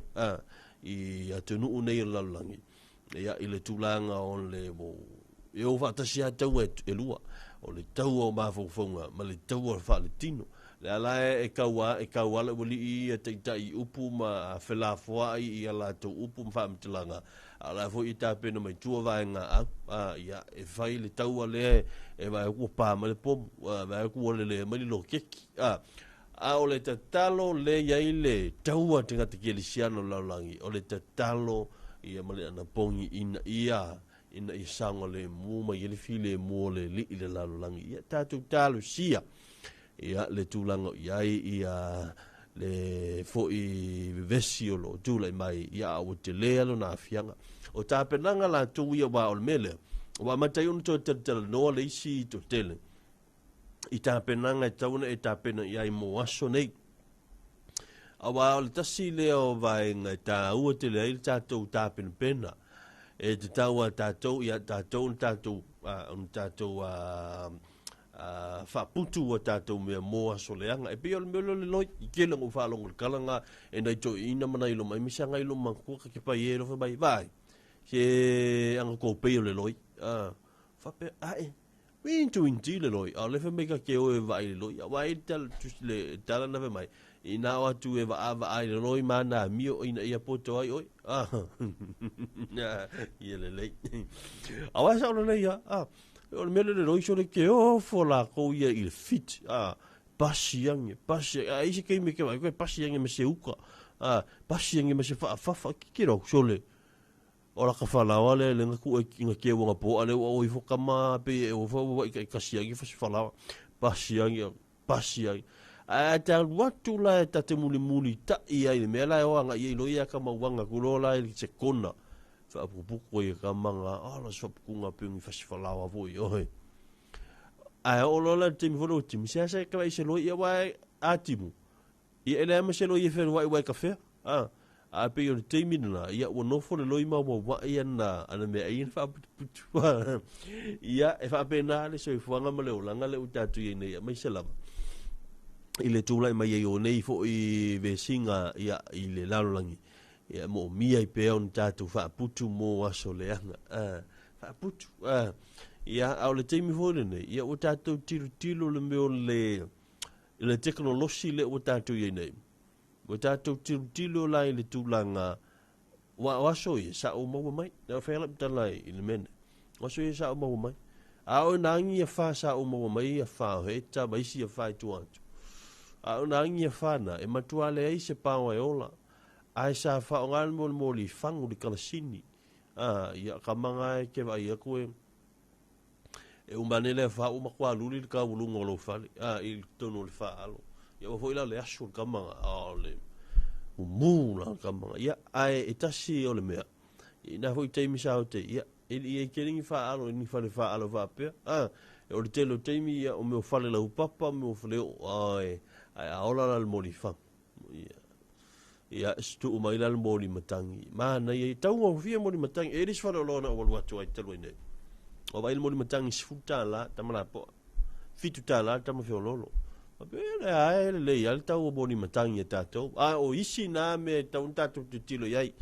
i atunuu nei o le lalolagi ia i le tulaga o le e o faatasi a taua e lua o le taua o mafaufauga ma le taua o le faaletino le ala e kaua le ualii ia taitai upu ma felafoai ia latou upu ma faamatalaga a la foi e tapena mai tua vaega au ia e fai le taua lea e vae ua pa mai le pomu vae ua lele mai le lokeki a o le tatalo le iai le taua tagata kelisiano lalolagi o le tatalo ia ma le anapogi ina ia saoga le mu ma ia le file mu o le alii le lalolagi ia tatou talosia ia le tulaga o iai ia le foʻi vevesi o loo tulaʻi mai ia a ua telē lona aafiaga o tapenaga latou ia uā o le mea lea ua amata ai ona toe talatalanoa le isi toatele i tapenaga e tatau ona e tapena i ai mo aso nei auā o le tasi lea o vaega e tāua tele ai le tatou tapenapena e tatau a tatou ia tatou ona tatou faaputu ua tatou mea mo aso leaga e pei o le mea lea o le loi i tele ona ou faalogo i le kalaga e nai toeaiina ma nai loma ai ma se agai loma matua ka kepa i e lofa mai vaai se aga kou pei o le loi faapea ae Win tu le loi a le fe mai ka ke o e vaai le loi a wai tal le tala na fe mai ina o atu e vaa vaai le loi ma na mio ina ia poto ai oi ia le lei a wai sa o le ia o le mea le loi so le ke o fo la ko ia i le fit pasi ange pasi a isi ke me ke vai ko pasi ange me se uka A, pasi angi ma se faafafa, kikilo aku sole. O la ka falaoa lea le nga ku e nga ke wanga po ale o ifo kama pe e o fa wa i kasi angi fa se falaoa. Pasi angi, pasi angi. A ta watu la e ta te muli muli ta i ai le mea la e o anga i lo ia ka mauanga ku lo la i se kona. Fa pupuku i ka manga, ala sa pukunga pe ngi fa se falaoa vo i ohe. Ae o lo la te mi folo timu, se asa ka se lo ia wa a timu. Ia e lea ma se lo ia whenua i wai ka whea. A, a pe i o le taimi nana, ia ua nofo le loi ma ua wai ana, ana mea ai na whaaputuputu. Ia, e whaapena le soifuaga ma le olaga le ua tatou i ai nei, aemaise lava i le tulai mai ai o nei foi vesiga ia i le lalolagi, ia e moomia ai pea ona tatou faaputu mo aso leaga. A, faaputu. A, ia, a o le taimi foi lenei, ia ua tatou tilotilo le mea o le i le tekonolosi lea ua tatou i ai nei. Ua tatou tilotilo la i le tulaga, ua o aso ia sa ou maua mai. Na fai lau tala i le mea nei. O aso ia sa ou maua mai. A o na angi ia wha sa ou maua mai ia wha o he ta ma isi ia wha i tua atu. A o na angi ia wha na, e matua le ai se pāo e ola. Ai sa wha o ngā moli moli whangu li kalasini. A, ia ka manga e ke vai aku e. E uma nei lea faa uma kua luli le kauluga o lou fale, a i totonu o le faaalo. Ia ua foi la le aso le kamaga, a o le mumu la le kamaga. Ia, ae e tasi o le mea, ina foi taimi sa o te, ia, e le i ai tele ni faaalo i ni fale faaalo faapea. A, e o le tele o taimi, ia, o mea o fale laupapa, mea o fale oo, ae, ae a ola la le molifaga. Ia, ia, tuu mai la le moli matangi. Manaia, taugofie moli matangi. E le isi fale oloa na ou alu atu ai talu ai nei. O vai le moli matangi $10, tama lapoa. $7 tama feololo. Faapea le ae lelei lava le tau o moli matangi a tatou. A o isi na mea e tatau ona tatou tilotilo i ai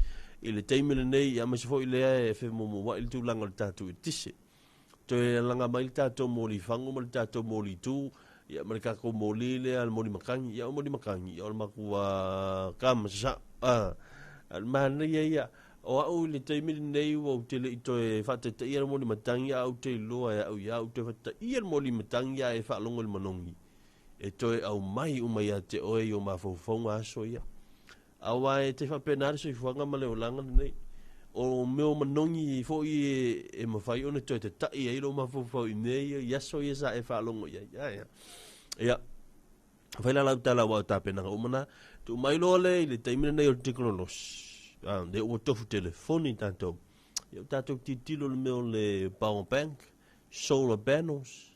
i le taimi lenei, aemaise foi lea e femoumouai le tulaga o le tatou eletise. Toe laga mai le tatou moli fagu ma le tatou moli tu, ia ma le tatou moli lea, le moli matangi. Ia o moli matangi, ia o le matua kama sasao. A, le manaia ia, o au i le taimi lenei ua ou te le i toe faataitaia le moli matangi, a ou te iloa e au ia au toe faataitaia le moli matangi a e faalogo i le manogi. E toe aumai uma ia te oe i o mafaufauga aso ia. Aua e te faapena le soifuaga ma le olaga lenei. O mea o manogi foi e mafai ona toe tata'i ai lou mafaufau i mea ia i aso ia sa e faalogo i ai. Ia, ia. Fai la lau tala aua o tapenaga uma na. Tuu mai loa le i le taimi lenei o le tekonolosi. Lea ua tofu telefoni tatou. Ia ua tatou tilotilo i le mea o le power bank, solar panels,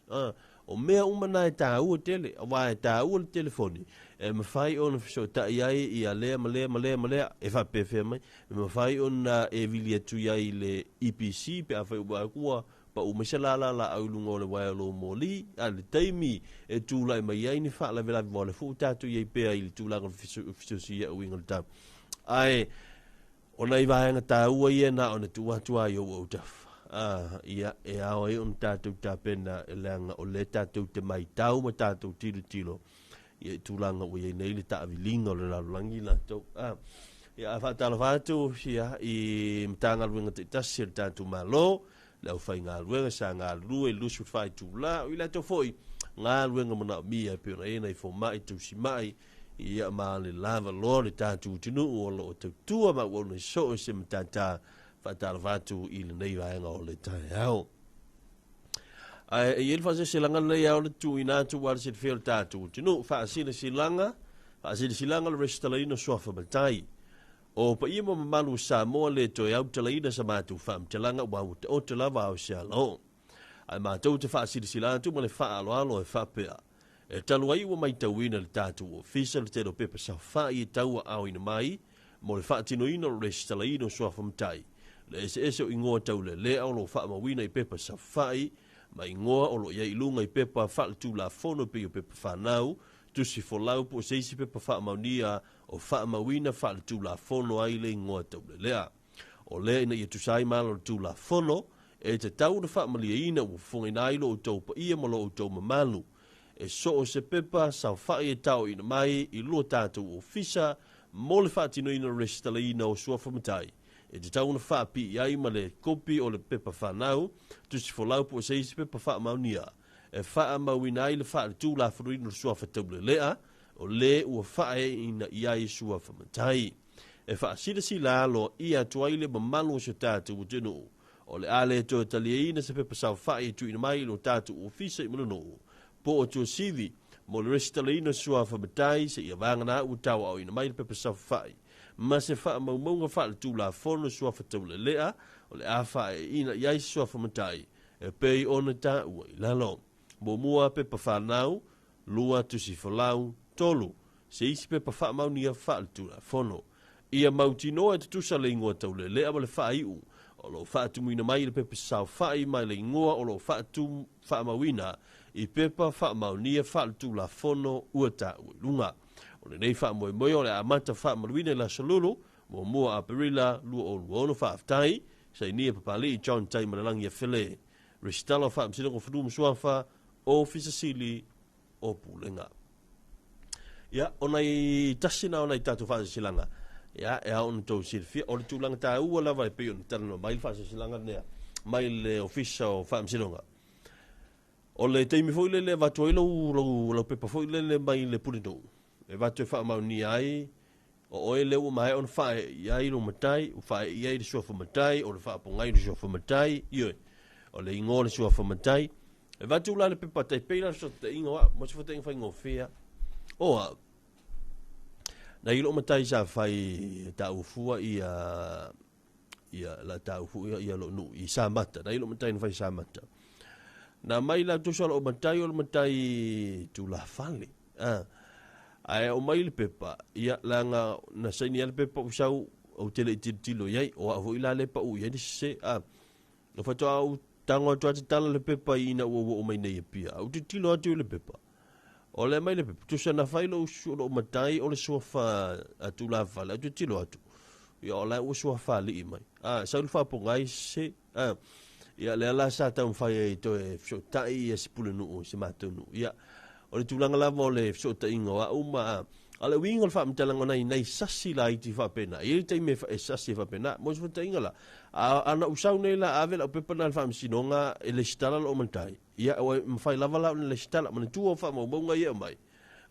o mea uma na e taua tele, aua e taua le telefoni, e mafai ona fesootai ai ia lea ma lea ma lea ma lea, e faapefea mai, e mafai ona e vili atu i ai le EPC, pe afai ua ua pau mai se lala laau i luga o le uaea o lou moli, a le taimi e tulai mai ai ni faalavelave mo le fuu tatou i ai pea i le tulaga o le fesosia uiga o le tau. Ae, O nai vaega taua ia na ona tuu atu lava i ou autafa. Ā, ia, e ao ai ona tatou tapena leaga o lea tatou te matau ma tatou tilotilo ia i tulaga ua i ai nei le taaviliga o le lalolagi latou. Ā, ia, a faatalofa atu ia, i Matagaluega taitasi a le tatou Malo, le aufaigaluega sa galulue i le 24 itula, o i latou foi galuega manaomia e pei ona i ai nai fomai tausimai, Ia ma le lava loa le tatou atunuu o lo o tautua ma auauna i so o se matata faatalofa atu i lenei vaega o le taeao. Ae e i ai le faasilasilaga lenei ao le tuuina atu aua le silafia o le tatou atunuu. Faasilasilaga, faasilasilaga le resitalaina o Suafa Matai. O paia ma mamalu o Samoa le toe autalaina sa matou faamatalaga ua utaoto lava ao se alaoo. Ae matou te faasilasila atu ma le faaaloalo e faapea, E talu ai ua maitauina le tatou Ofisa le tele o pepa saofai e tauaaoina mai mo le faatinoina o le resitalaina o suafa matai, le eseese o igoa taulelea o lo o faamauina i pepa saofai ma igoa o lo o i ai i luga i pepa faaletulafono pei o pepa fanau, tusi folau po o se isi pepa faamaonia o faamauina faaletulafono ai le igoa taulelea. O lea ina ia tusa ai ma ala o le Tulafono, e tatau ona faamalieina ua fofogaina ai lo outou paia ma lo outou mamalu. E so o se pepa saofai e taoina mai i lo tatou ofisa mo le faatinoina o le resitalaina o suafa matai, e tatau ona faapii ai ma le kopi o le pepa fanau, tusi folau po o se isi pepa faamaonia e faamauina ai le faaletulafonoina o le suafa taulelea. O lē ua faaeeina i ai suafa matai. E faasilasila aloaia atu ai le mamalu o si o tatou atunuu, o le a le toe taliaina se pepa saofai e tuuina mai i lo tatou ofisa i Mulinuu po o Tuasivi mo le resitalaina o suafa matai seia vagana ua tauaaoina mai le pepa saofai ma se faamaumauga faaletulafono suafa taulelea o le a faaeeina i ai se suafa matai e pei ona taua i lalo. Muamua, pepa fanau, lua, tusi folau, tolu, se isi pepa faamaonia faaletulafono. Ia mautinoa e tutusa le igoa taulelea ma le faaiu o lo o faatumuina mai i le pepa saofai ma le igoa o lo o faamauina i pepa faamaonia faaletulafono ua taua i luga. O lenei faamoemoe o le a amata faamaluina i le aso Lulu, 1 Aperila 2026. Faafetai, sainia Papalii John Taimalelagi Afele, Resitala o Faamasinoga o Fanua ma Suafa, Ofisa Sili o Pulega. Ia, o nai tasi na o nai tatou faasilasilaga, ia, e ao ona tou silafia, o le tulaga taua lava e pei ona talanoa mai le faasilasilaga lea mai le Ofisa o Faamasinoga. O le taimi foi lele e avatu ai lou, lou, lau pepa foi lele mai le Pulenuu, e avatu e faamaonia ai o oe lea ua maea ona faaee i ai lou matai, ua faaee i ai le suafa matai, o le faapogai le suafa matai, ioe, o le igoa o le suafa matai. E avatu la le pepa tai pei la le fesootaiga o au, mo se fesootaiga faigofie lava. O au, na i lou matai sa fai taufua ia ia la taufua ia, ia lou nuu i Samata, na i lou matai na fai Samata. Na mai la tusa lou matai o le matai tulafale. Ah, ae aumai le pepa, ia leaga na saini lava le pepa ou sau ou te le i tilotilo i ai, o au foi la lea e pau i ai le sese. Ah, na faatoa ou tago atu lava tatala le pepa ina ua oo mai nei i Apia. Ou tilotilo atu i le pepa. O le aumai le pepa, tusa na fai lou, lou matai o le suafa a tulafale, ou tilotilo atu. Ia o la ua suafa alii mai. Ah, sau le faapogai sese. Ah, ia lea la sa taumafai ai toe fesootai ia si pulenuu i si matou nuu. Ia, o le tulaga lava o le fesootaiga o au ma a o le uiga o le faamatalaga o nai nai sasi laiti faapena. E i ai le taimi e sasi ai faapena. Mo se fesootaiga la, a ana ou sau nei la ave lau pepa lena i le faamasinoga e lesitala lou matai, ia ua mafai lava la ona lesitala. Manatua o faamaumauga ia e aumai,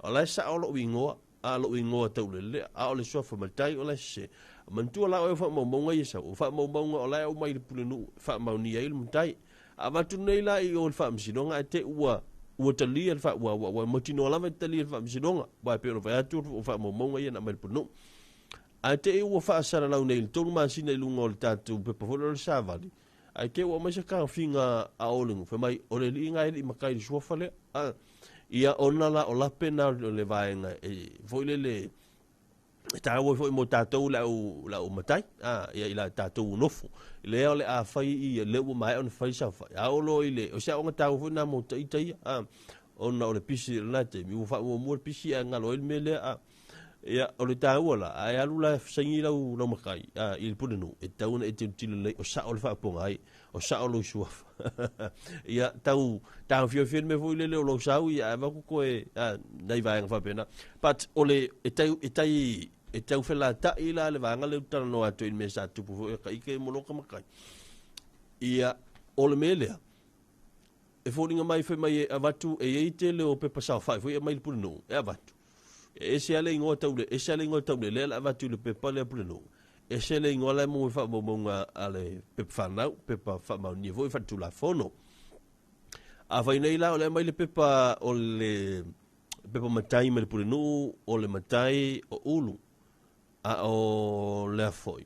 o la e sao lou igoa, a lou igoa taulelea, a o le suafa matai o la e sese. Manatua la oe o faamaumauga ia sau, o faamaumauga o la e aumai i le pulenuu e faamaonia ai le matai. A avatu nei la i o i le faamasinoga ae te i ua ua talia le ua ua ua mautinoa lava e talia le faamasinoga, aua e pei ona fai atu o faamaumauga ia na aumai i le pulenuu. Ae te i ua faasalalau nei i le 3 masina i luga o le tatou pepa foi lea o le savali, ae te i ua aumai se taofiga a Olingo, fai mai o le alii lena e le i matai i le suafa lea. A, ia ona la o lape na o le vaega e foi lele e taua foi mo tatou le au, le au matai, a, ia i la tatou nofo. Lea o le a fai i lea ua maea ona fai saofai. A oo loa i le, o se aoga taua foi na mo ita ia, a, ona o le pisi i lena taimi, ua faamuamua le pisi ae galo ai le mea lea, a. Ia, o le taua la, a e alu la e saini lau, lau matai, a, i le pulenuu, e tatau ona e tilotilo lelei, o sao le faafofoga ai, o sao lou suafa. Ia, tau taofiofi ai le mea foi lele o lou sau, ia, ae avatu toe, a, nai vaega faapena. But, o le, e tai, e tai, e tau felata'i la le vaega lea ou te talanoa atu ai i le mea sa tupu foi a Taite ma loka matai. Ia, o le mea lea, e foliga mai fai mai e avatu, e i ai tele o pepa saofai foi e aumai i le pulenuu, e avatu. E ese lava le igoa taule, ese lava le igoa taulelea le avatu i le pepa lea pulenuu, ese le igoa la e maua i faamaumauga a le pepa fanau, pepa faamaonia foi faaletulafono. Afai nei la o le aumai le pepa o le pepa matai mai le pulenuu, o le matai o Ulu, a o lea foi,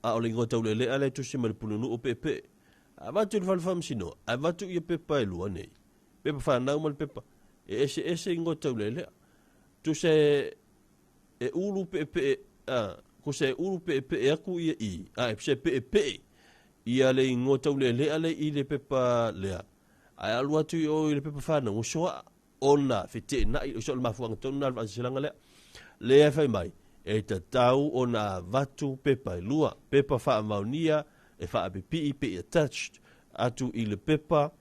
a o le igoa taulelea lea e tusi mai le pulenuu o Peepee. Avatu i le fale faamasinoga, avatu ia pepa e lua nei, pepa fanau ma le pepa, e eseese igoa taulelea. Tusa e, e ulu peepee, a, tusa e ulu peepee atu ia i, a, e tusa e peepee ia le igoa taulelea le i le pepa lea, ae alu atu i o i le pepa fanau, ua soaa ona feteenai, o se o le mafuaaga tonu lena o le faasilasilaga lea. Lea e fai mai, e tatau ona avatu pepa e lua, pepa faamaonia e faapipii pe i attached atu i le pepa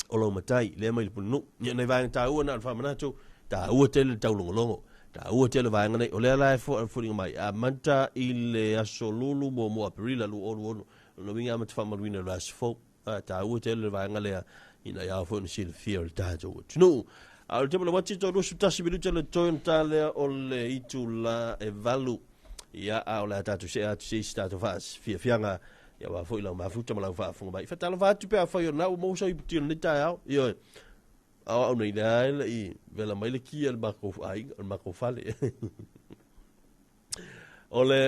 o lou matai, lea mai le pulenuu. Ia nai vaega taua na o le faamanatu, taua tele le taulogologo, taua tele vaega nei. O lea la e foliga mai, amata i le aso Lulu 1 Aperila 2026, lona uiga amata faamaluina i le aso fou. Taua tele le vaega lea ina ia ao foi ona silafia o le tatou atunuu. A o le tema le wati to 21 minuta le toe na tā lea o le itu la e valu. Ia, a o le a tātou se atu se isi tātou fiafiaga. Ia wā foi lau mafuta ma lau faafofoga mai. Faatalofa atu pe afai o na ua maua sau iputi o lenei taeao. Ioe. Ao au nei le ae le i vela mai le kia le makou aiga, le makou fale. O le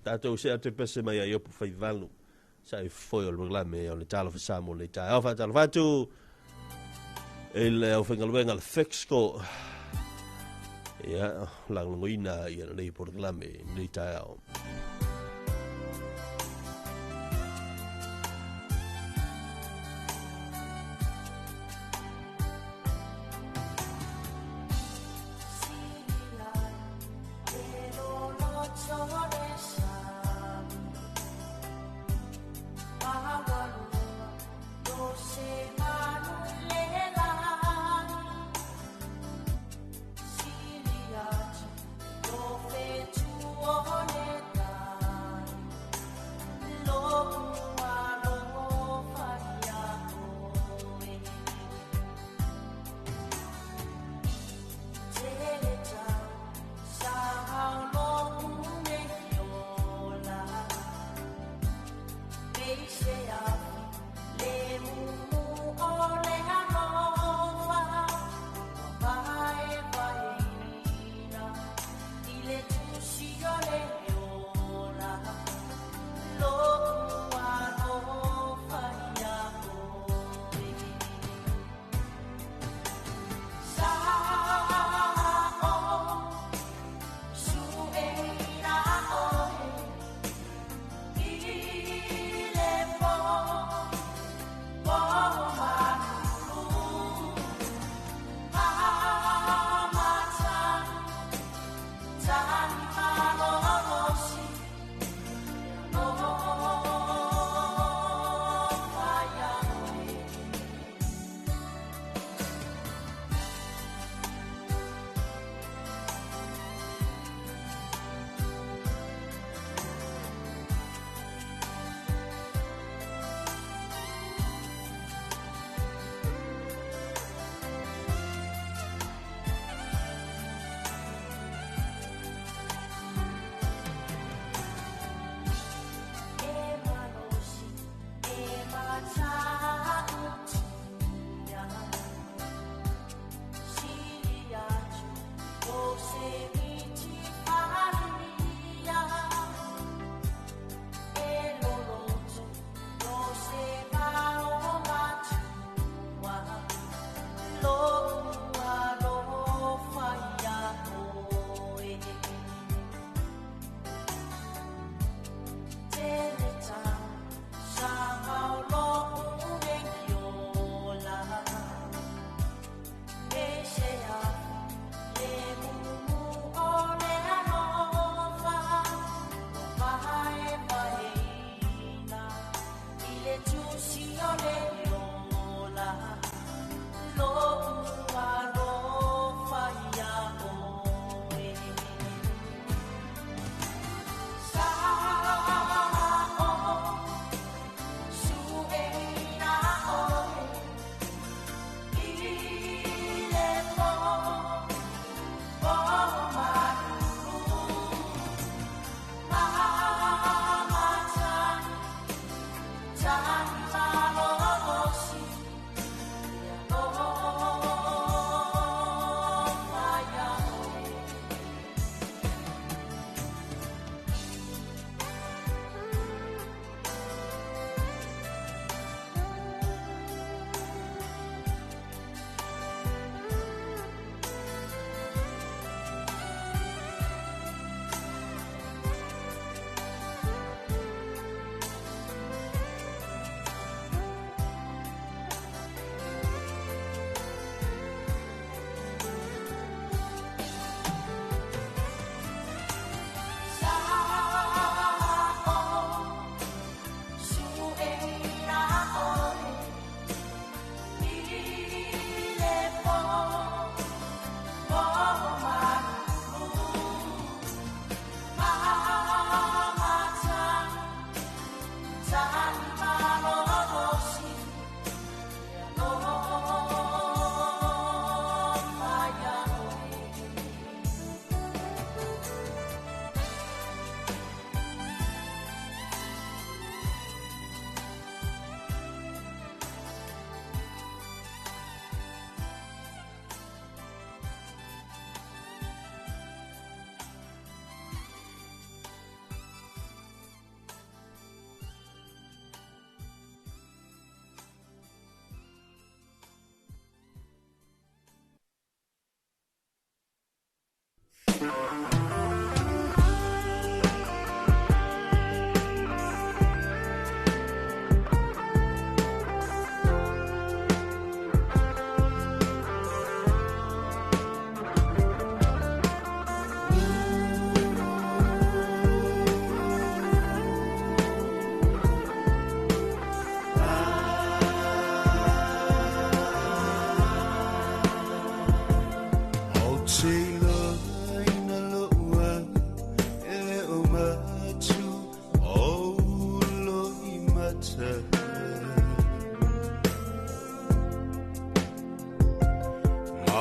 tātou se atu e pese mai ai opu fai valu. Sa i foi o le reglame o le talofa sa mo le taeao. Faatalofa atu i le au whaingaluenga le Fexco. Ia, lagolagoina ia lenei polokalame lenei taeao.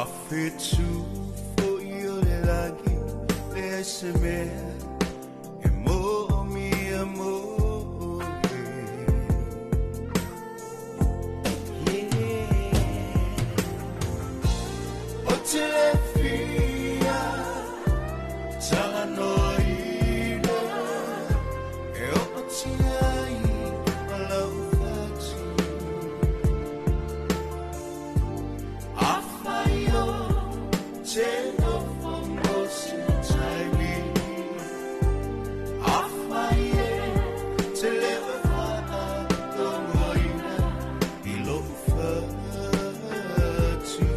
Mawhitu fo i o le lagi le ai se mea e mō mia mō e. Yeah. O te le fia tanga noina e o te ai o lau whatu. A whai o te nofo mo se taimi. A whai e te lewa whaa tongoina i lou whatu.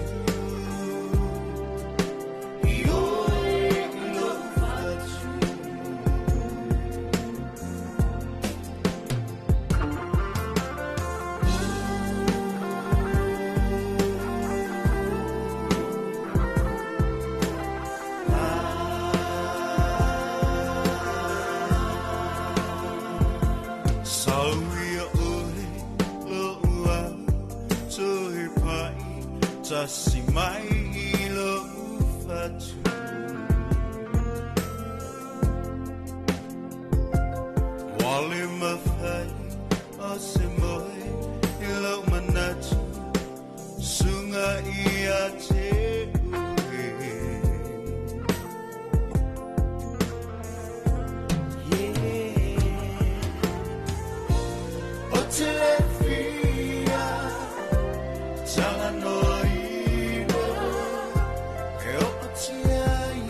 I oe i lou whatu. Sauia ore loa Tuhi pai tasi mai i lou whatu. Wale mawhai o se moe i lau manatu Sunga ia te ue. Yeah. O te le fia tanga noina e o te ai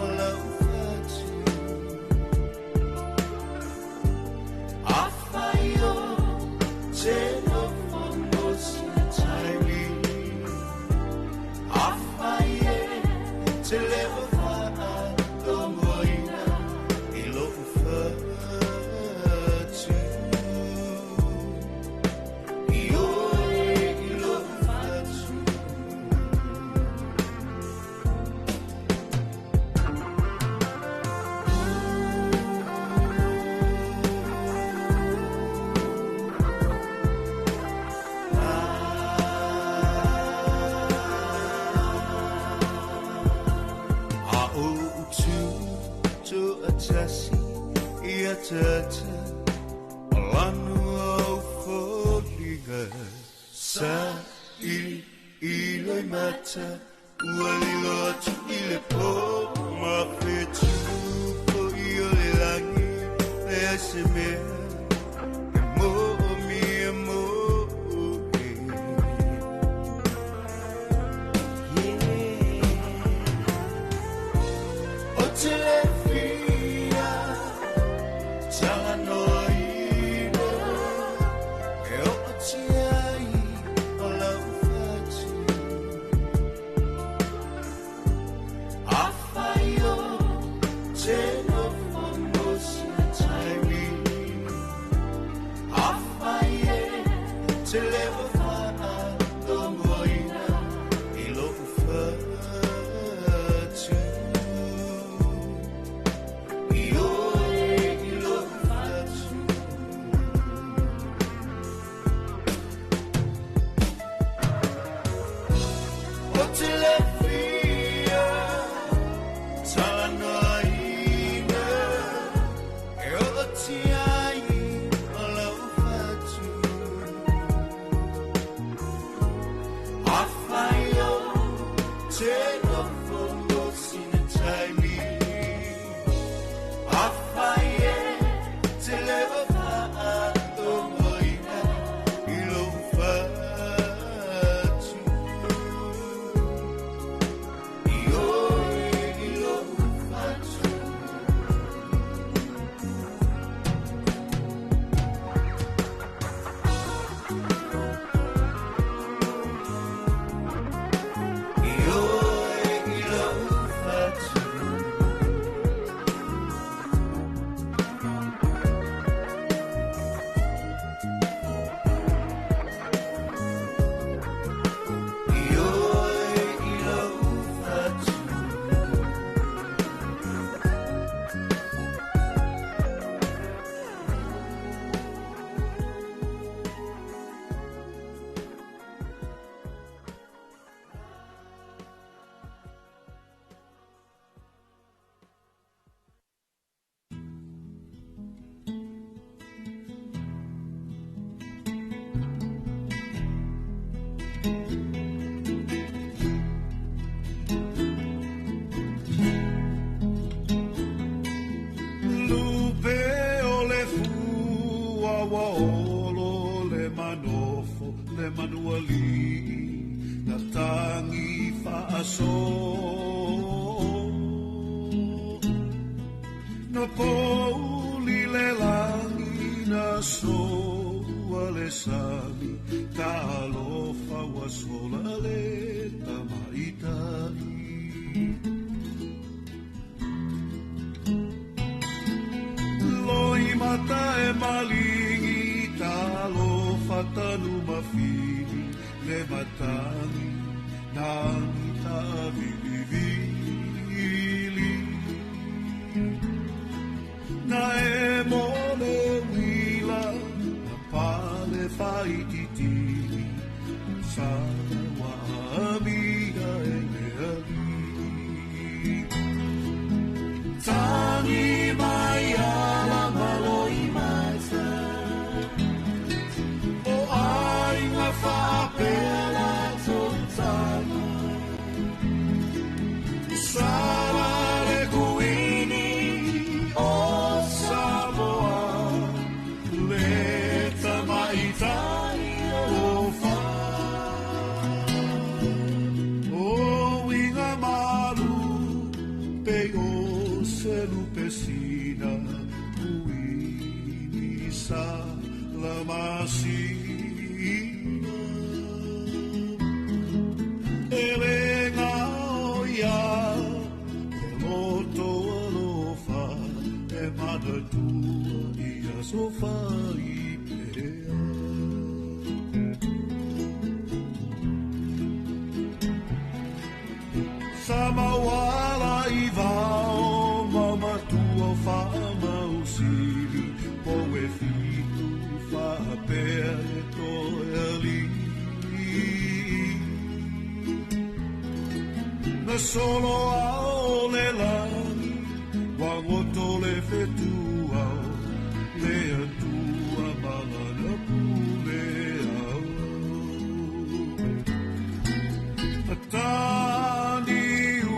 o lau whatu. A whai o te nofo mo se taimi. A whai e te lewa whaa tongoina i lou whatu. I oe i lou whatu. A o tu tu atasi i atata o lanu au foliga sa i i loi mata ua lilo atu i le pō ma whetu po i o le langi le ai se mea e mō mia mō e. Yeah. O te le fia tanga noina e o te ai o lau whatu. A whai o te nofo mo se taimi. Na tangi whaaso Na pouli le langi na soa le sami Talofa ua sola le tamaitai Loi mata e malingi talofa tanu mafili le matangi nangi tavilivili Na e mo le wila na pale whaititili sa wa amia e le ali Tangi mai ala malo i mata O ainga whaapela tōtana Sara le kuini o Samoa Le tamaitai alofa O inga malu pe o selu pesina Kuini sa la masina Ele ngā o ia Loto alofa E manatua ia sofa i pea Samawala i vao Mamatua whaamausili Po e fitu whaapea e toe ali Na solo ao le langi Wangoto le whetuau Le atua malana pule au Atani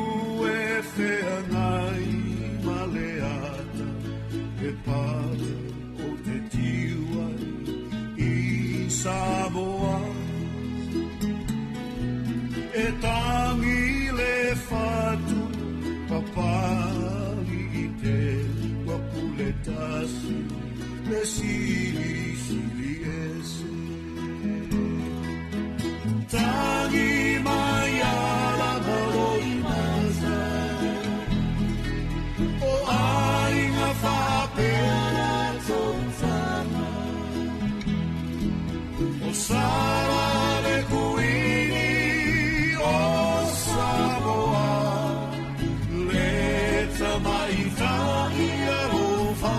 ue wheangai maleata E pare o te tiuai i Samoa E tangi le whatu papali i te wapule tasi Le sili sili ese Tangi mai ala malo i mata O ainga whaapea tōtana O Sara le kuini o Samoa Le tamaitai alofa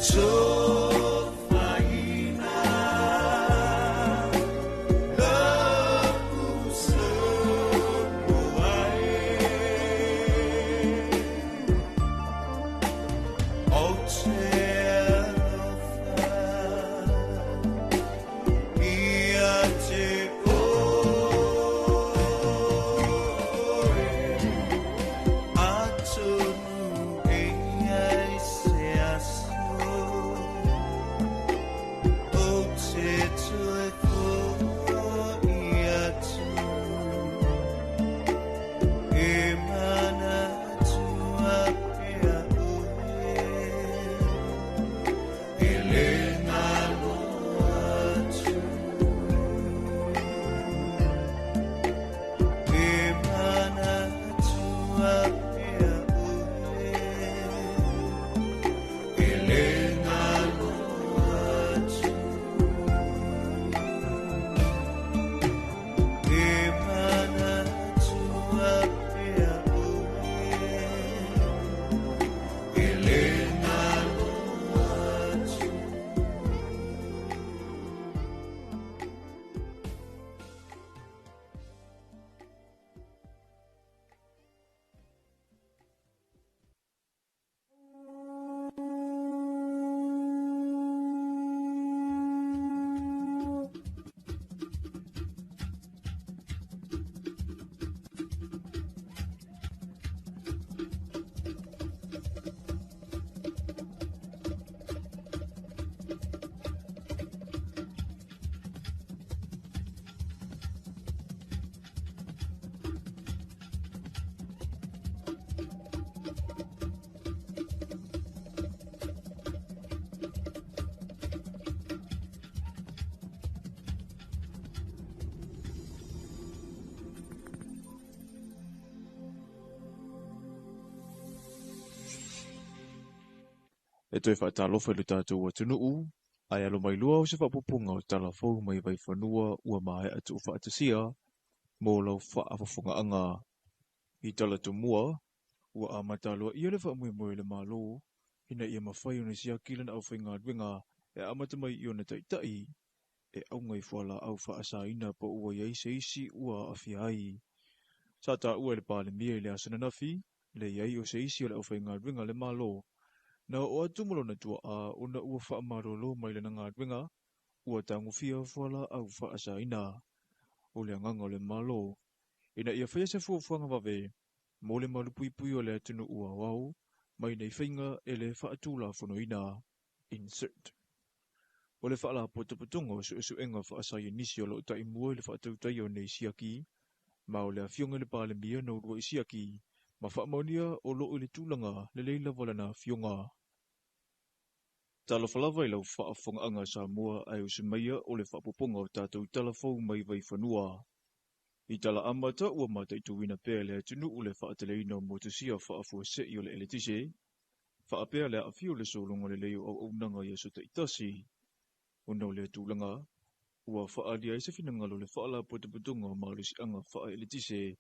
Tofaina Loku Sopoae O te alofa Ia te oe Atonu e ai se aso O te toe whoi atu E mana atua pea oe E le ngalo atu E mana atua pea oe E le ngalo atu E mana atua pea oe E le ngalo atu. E toe faatalofa i lo tatou atunuu, ae alo mai loa o se faapupuga o talafou mai vaifanua ua maea tuufaatasia mo lau faafofogaaga. I tala tumua, ua amata aloaia le faamoemoe o le Malo, ina ia mafai ona siaki lana aufaigaluega e amata mai i ona taitai, e auga i fualaau faasaina po ua i ai se isi ua aafia ai. Sa taua e le Palemia i le aso ananafi, le i ai o se isi o le aufaigaluega a le Malo, na oo atu ma lona tuaa ona ua faamalolo mai lana galuega, ua tagofia fualaau faasaina. O le agaga o le Malo, ina ia faia se fuafuaga vave mo le malupuipui o le atunuu aoao mai nei faiga e le faatulafonoina. Insert. O le faalapotopotoga o suesuega faasaienisi o lo o taimua i le faatautaia o nei siaki, ma o le afioga i le Palemia na uluai siaki, ma faamaonia o lo o i le tulaga lelei lava lana afioga. Talofa lava i lau faafofogaaga Samoa ae usu maia o le faapupuga o tatou talafou mai vaifanua. I tala amata ua mataituina pea le atunuu le faateleina o motusia faafuasei o le eletise, faapea le aafia o le sologa lelei o auaunaga i aso taitasi. Ona o lea tulaga, ua faaalia ai se finagalo o le Faalapotopotoga o Malosiaga Faaeletise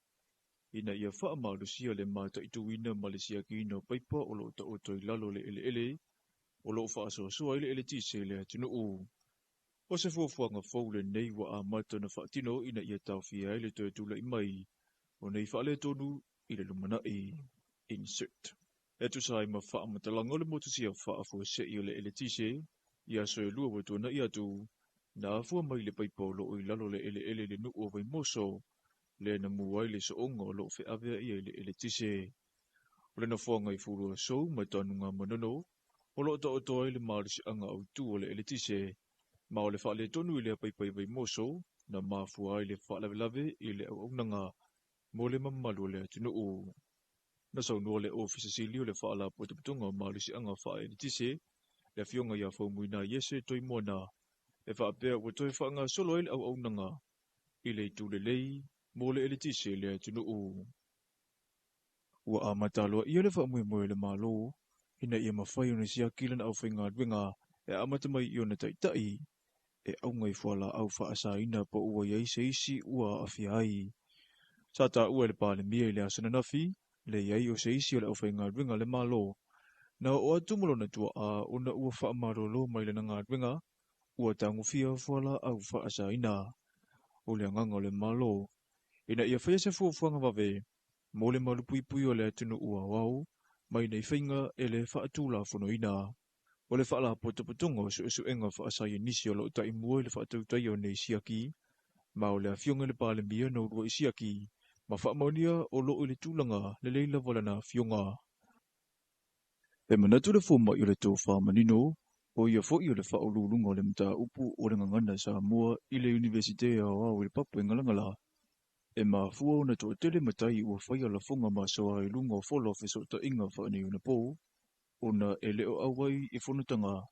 ina ia faamalosia le mataituina ma le siakiina o paipa o lo o taoto i lalo o le eleele o lo o faasoasoa ai le eletise i le atunuu. O se fuafuaga fou lenei ua amata ona faatino ina ia taofia ai le toe tulai mai o nei faaletonu i le lumanai. Insert. E tusa ai ma faamatalaga o le motusia faafuasei o le eletise i aso e lua ua tuanai atu, na afua mai le paipa o lo o i lalo o le eleele i le nuu o Vaimoso, lea na mu ai le sooga o lo o feaveai ai le eletise. O le nofoaga i Fuluasou ma Tanugamanono, o lo o taoto ai le malosiaga autu o le eletise, ma o le faaletonu i lea paipa i Vaimoso na mafua ai le faalavelave i le auaunaga mo le mamalu o le atunuu. Na saunoa le Ofisa Sili o le Faalapotopotoga o Malosiaga Faaeletise, le afioga ia Faumuina Iese Toimoana, e faapea ua toe faagasolo ai le auaunaga i le itu lelei mo le eletise i le atunuu. Ua amata aloaia le faamoemoe o le Malo ina ia mafai ona siaki lana aufaigaluega e amata mai i ona taitai, e auga i fualaau faasaina po ua i ai se isi ua aafia ai. Sa taua e le Palemia i le aso ananafi, le i ai o se isi o le aufaigaluega a le Malo, Na oo atu ma lona tuaa ona ua faamalolo mai lana galuega, ua tagofia fualaau faasaina. O le agaga o le Malo, ina ia faia se fuafuaga vave mo le malupuipui o le atunuu aoao mai nei faiga e le faatulafonoina. O le faalapotopotoga o suesuega faasaienisi o loo taimua i le faatautaia o nei siaki, ma o le afioga i le Palemia na uluai siaki, ma faamaonia o loo i le tulaga lelei lava lana afioga. E manatu le fomai o le tofa manino, o ia foi o le faauluuluga o le mataupu o le gagana Samoa i le Iunivesite Aoao i le Papuigalagala, e mafua ona toatele matai ua faia lafoga masoa i luga o fola o fesootaiga faaneionapo, ona e le o auai i fonotaga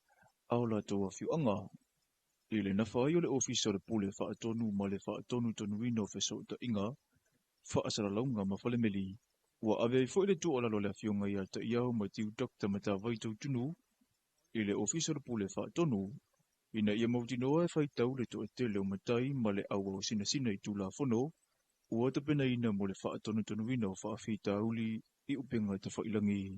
a o latou afioaga. I le nafa ai o le Ofisa o le Pule Faatonu ma le faatonutonuina o fesootaiga, faasalalauga ma falemeli, ua ave ai foi le tuualalo a le afioga ia Taiao Matiu Dr Matavai Tautunu i le Ofisa o le Pule Faatonu, ina ia mautinoa e faitau le toatele o matai ma le auau sinasina i Tulafono ua tapenaina mo le faatonutonuina o faafitauli i upega tafailagi.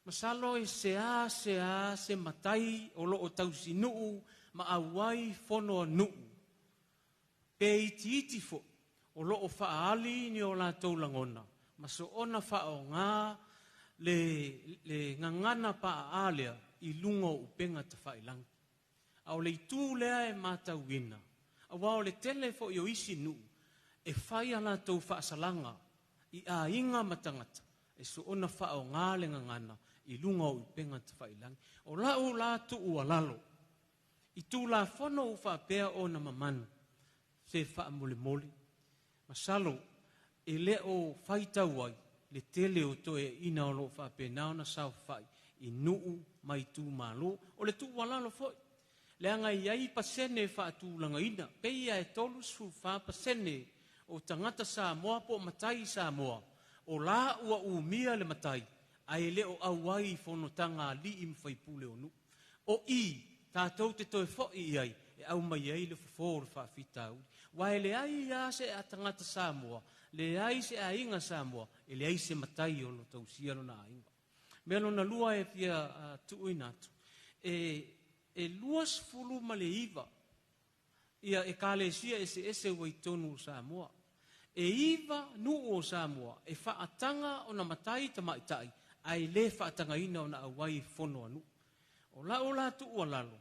Masalo e se a se a se matai o loo tausinuu ma auai fono a nuu. Pe itiiti foi o loo faaali ni o latou lagona, ma soona faaoga le gagana paaa lea i luga o upega tafailagi. A o le itu lea e matauina, auā o le tele foi o isi nuu e fai a latou faasalaga i aiga ma tagata e soona faaoga le gagana i luga o upega tafailagi. O lau la tuualalo, i Tulafono ua faapea ona mamanu, se faamolemole, masalo e le o faitau ai le tele o toeaiina o loo faapena ona saofai i nuu ma itumalo. O le tuualalo foi, leaga e i ai pasene e faatulagaina, pei e 34% o tagata Samoa po o matai i Samoa, o la ua umia le matai, ae le o auai i fonotaga a alii ma faipule o nuu. O i, tatou te toe foi i ai, e aumai ai le fofo o le faafitauli. Ua e leai lava se tagata Samoa, leai se aiga Samoa, e leai se matai o lo tausia lona aiga. Mea lona lua e fia tuuina atu, e 29 ia ekalesia eseese ua i totonu o Samoa. E 9 nuu o Samoa e faataga ona matai tamaitai, ae le faatagaina ona auai i fono a nuu. O lau la tuualalo,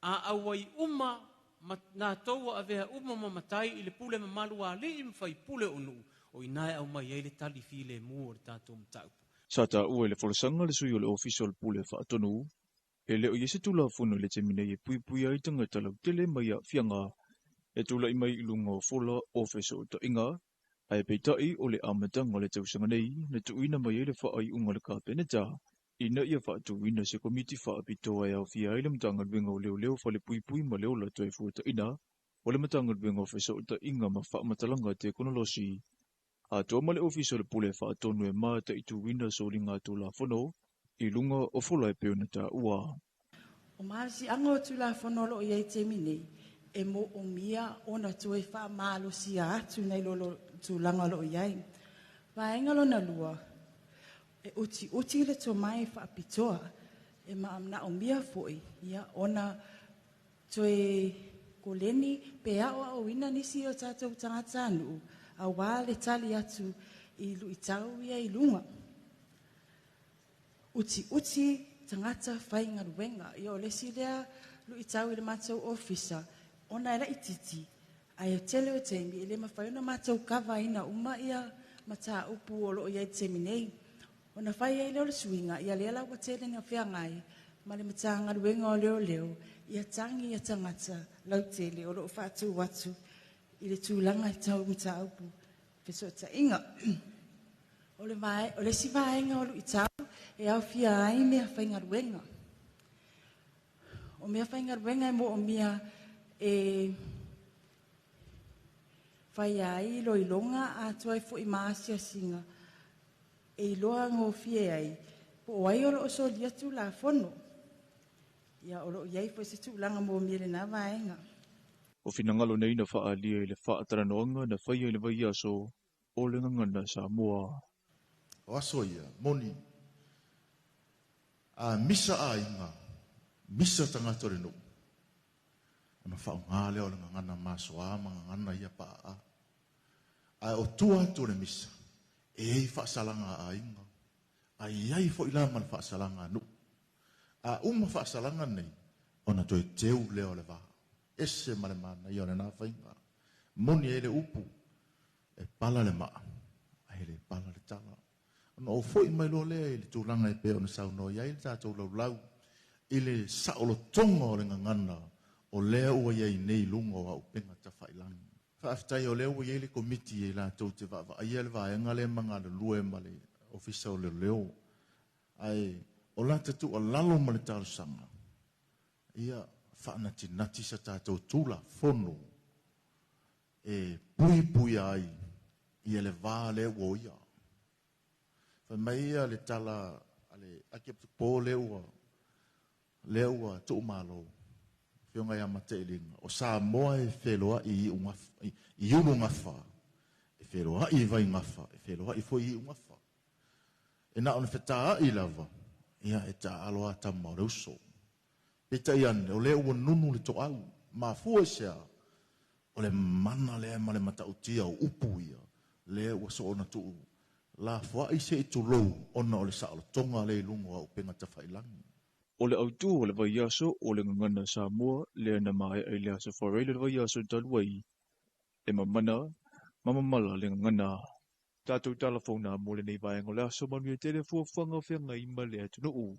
a auai uma natou ua avea uma ma matai i le pule mamalu a alii ma faipule o nuu, o ina e aumai ai le tali filemu o le tatou mataupu. Sa taua i le folasaga le sui o le Ofisa o le Pule Faatonu, e le o i ai se Tulafono i le taimi nei e puipuia ai tagata lautele mai aafiaga e tulai mai i luga o fola o fesootaiga, ae peitai o le amataga o le tausaga nei na tuuina mai ai le faaiuga a le Kapeneta ina ia faatuina se komiti faapitoa e aofia ai le Matagaluega o Leoleo Falepuipui ma le Ola Toefuataina, o le Matagaluega o Fesootaiga ma Faamatalaga Tekonolosi, atoa ma le Ofisa o le Pule Faatonu e mataituina soliga Tulafono i luga o fola e pei ona taua. O malosiaga o Tulafono o loo i ai i taimi nei, e moomia ona toe faamalosia atu nai lo tulaga o loo i ai. Vaega lona lua, e utiuti le tomai faapitoa, e manaomia foi ia ona toe koleni pe aoaoina nisi o tatou tagatanuu auā le tali atu i luitau ia i luga. Utiuti tagata faigaluega. Ia o le isi lea luitau i le matou ofisa, ona e laitiiti, ae tele o taimi e le mafai ona matou kavaina uma ia mataupu o loo i ai i le taimi nei. Ona fai ai lea o le suiga, ia lea la ua tele ina feagai ma le Matagaluega o Leoleo, ia tagi ia tagata lautele o loo faatu atu i le tulaga tau mataupu fesootaiga. O le isi vaega o luitau e aofia ai mea faigaluega. O mea faigaluega e moomia e faia ai iloiloga atoa ai foi ma asiasiga e iloa gofie ai po o ai o loo solia Tulafono. Ia o loo i ai foi se tulaga moomia i lena vaega. O finagalo nei na faaalia i le faatalanoaga na faia i le vaiaso o le gagana Samoa. O aso ia, moni, A misa aiga, misa tagata o le nuu, ona faaaogā lea o le gagana masoa ma gagana ia paaa. Ae o tua atu o le misa, e iai faasalaga a aiga, ae iai foi la ma le faasalaga a nuu. A uma faasalaga nei, ona toe teu lea o le va. Ese ma le manaia o lena faiga. Moni ai le upu, e pala le maa, ae le pala le tala. Ona ou foi mai loa lea i le tulaga e pei ona saunoa i ai le tatou laulau i le saolotoga o le gagana o lea ua i ai nei i luga o auupega tafailagi. Faafetai o lea ua i ai le komiti e latou te vaavaaia le vaega lea ma galulue ma le Ofisa o Leoleo. Ae o lata tuualalo ma le talosaga, ia faanatinati sa tatou Tulafono e puipuia ai ia le va lea ua oia. Fai mai ia le tala a le Akiepikopo lea ua lea ua tuumalo, Afioga ia Matailiga, o Samoa e feloai i iugafa, i ulugafa, e feloai i vaigafa, e feloai foi i iugafa. E na ona fetaai lava, ia e taaalo lava tama o le uso. Peitai ane, o lea ua nunu le toau, mafua i se a? O le mana lea ma le matautia o upu ia, lea ua soona tuu lafoai se i tulou ona o le saolotoga lea i luga o auupega tafailagi. O le autu o le vaiaso o le Gagana Samoa lea na maea i le Aso Faraile le vaiaso talu ai, e mamana ma mamala le gagana. Tatou tala fou na mo lenei vaega o le aso, manuia tele fuafuaga o feagai ma le atunuu.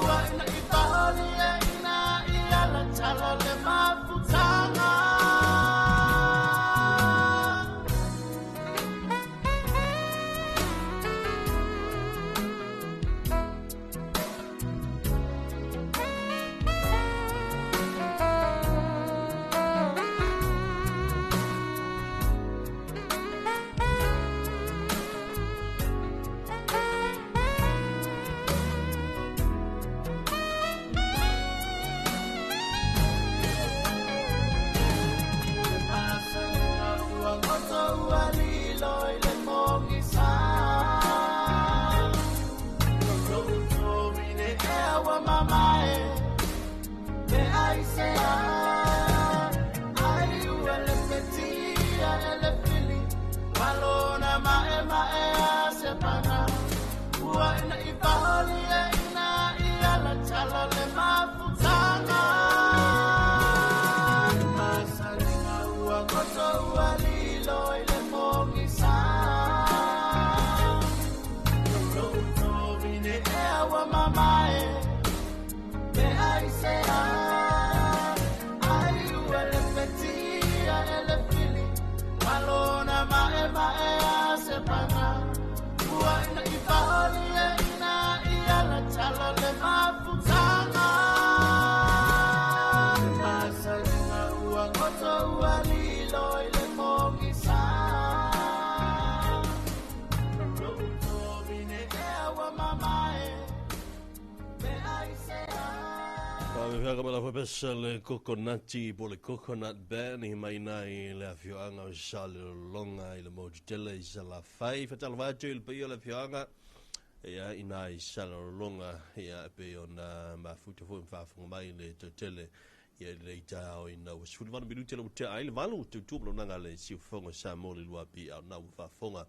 Ua ina i paoli e ina i ala tala le mafutanga. Pesa le coconut po le coconut band i mai nai le afioaga o Salelologa i le motu tele i Salafai. Faatalofa atu i le paia o le afioaga ia i nai Salelologa ia e pei ona mafuta foi ma faafofoga mai le toatele ia i lenei taeao ina ua 18 minute le ua tea ai le 8 tautua ma launaga le siufofoga o Samoa le lua api ao na ua faafofoga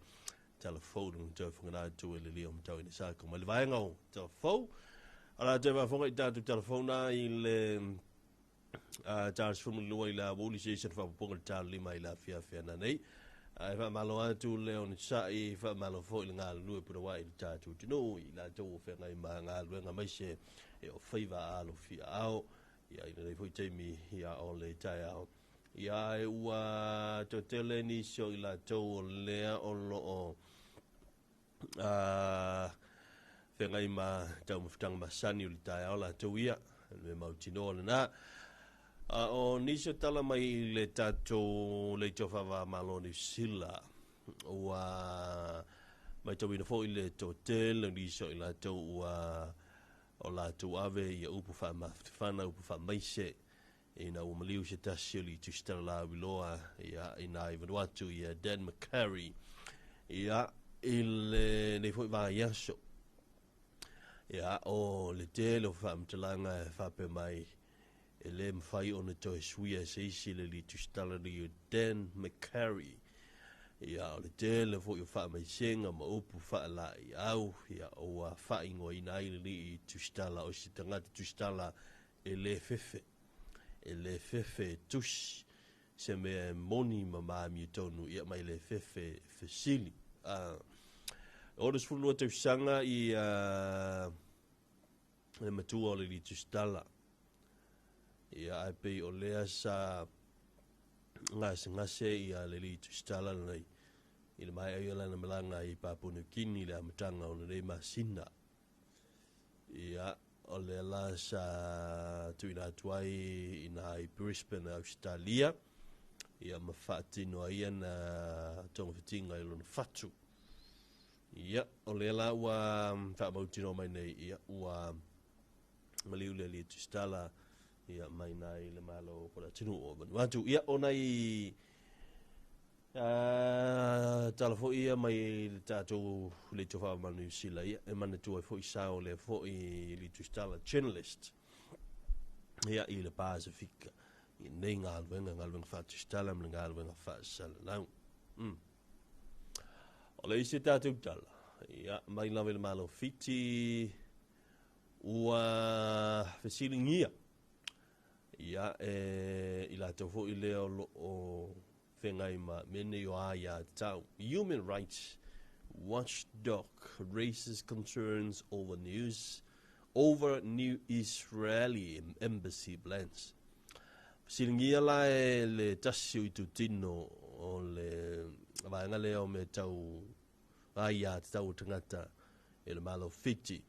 tala fou le tau fongana atu e le lia o matau ina sa ko mai le vaega o tala fou. Ala te faafofoga i tatou tala fou na i le tala 12 i la wuli se se faapopoga le tala 5 i la afiafi ana nei. Ae faamalo atu le onosai, faamalo foi le galulue punawai i le tatou atunuu i latou o feagai ma galuega maise e o faiva alofia ao ia i lenei foi taimi ia o le taeao. Ia e ua toatele nisi o i latou o lea o loo feagai ma taumafataga masani o le taeao latou ia le mautinoa lena. O nisi o tala mai i le tatou leitio faava-o-Malo Niu Sila ua matauina foi le toatele o nisi o i latou ua o latou ave ia upu faamafatafana, upu faamaise ina ua maliu se tasi o le tusitala lauiloa ia ina i Vanuatu ia Dan McCarry ia i lenei foi vaiaso. Ia o le tele o faamatalaga e faapea mai e le mafai ona toe suia e se isi le alii tusitala nei o Dan McCarry. Ia o le tele foi o faamaisega ma upu faalaiau ia ua faaigoaina ai le alii tusitala o se tagata tusitala e le fefe. E le fefe e tusi se mea e moni ma maamiotonu ia mai le fefe fesili. O le 12 tausaga i le matua o le alii tusitala. Ia ae pei o lea sa gasegase ia le alii tusitala lenei i le maea ai o lana malaga i Papua New Guinea i le amataga o lenei masina. Ia o lea la sa tuuina atu ai ina i Brisbane, Australia, ia ma faatino ai ana togafitiga i lona fatu. Ia o lea la ua faamautinoa mai nei ia ua maliu le alii tusitala ia mai nai le Malo po le atunuu o Vanuatu. Ia o nai tala foi ia mai le tatou leitio faamamalu Niu Sila ia e manatua ai foi sao lea foi alii tusitala journalist ia i le Pasifika i nei galuega, galuega faatusitala ma le galuega faasalalau. O le isi tatou tala ia mai lava i le Malo Fiti ua fesiligia ia e i latou foi lea o loo feagai ma mea nei o aia tatau. Human Rights Watchdog raises concerns over news over new Israeli embassy plans. Fesiligia la e le tasi o itutino o le vaega lea o mea tau aia tatau o tagata e le Malo Fiti.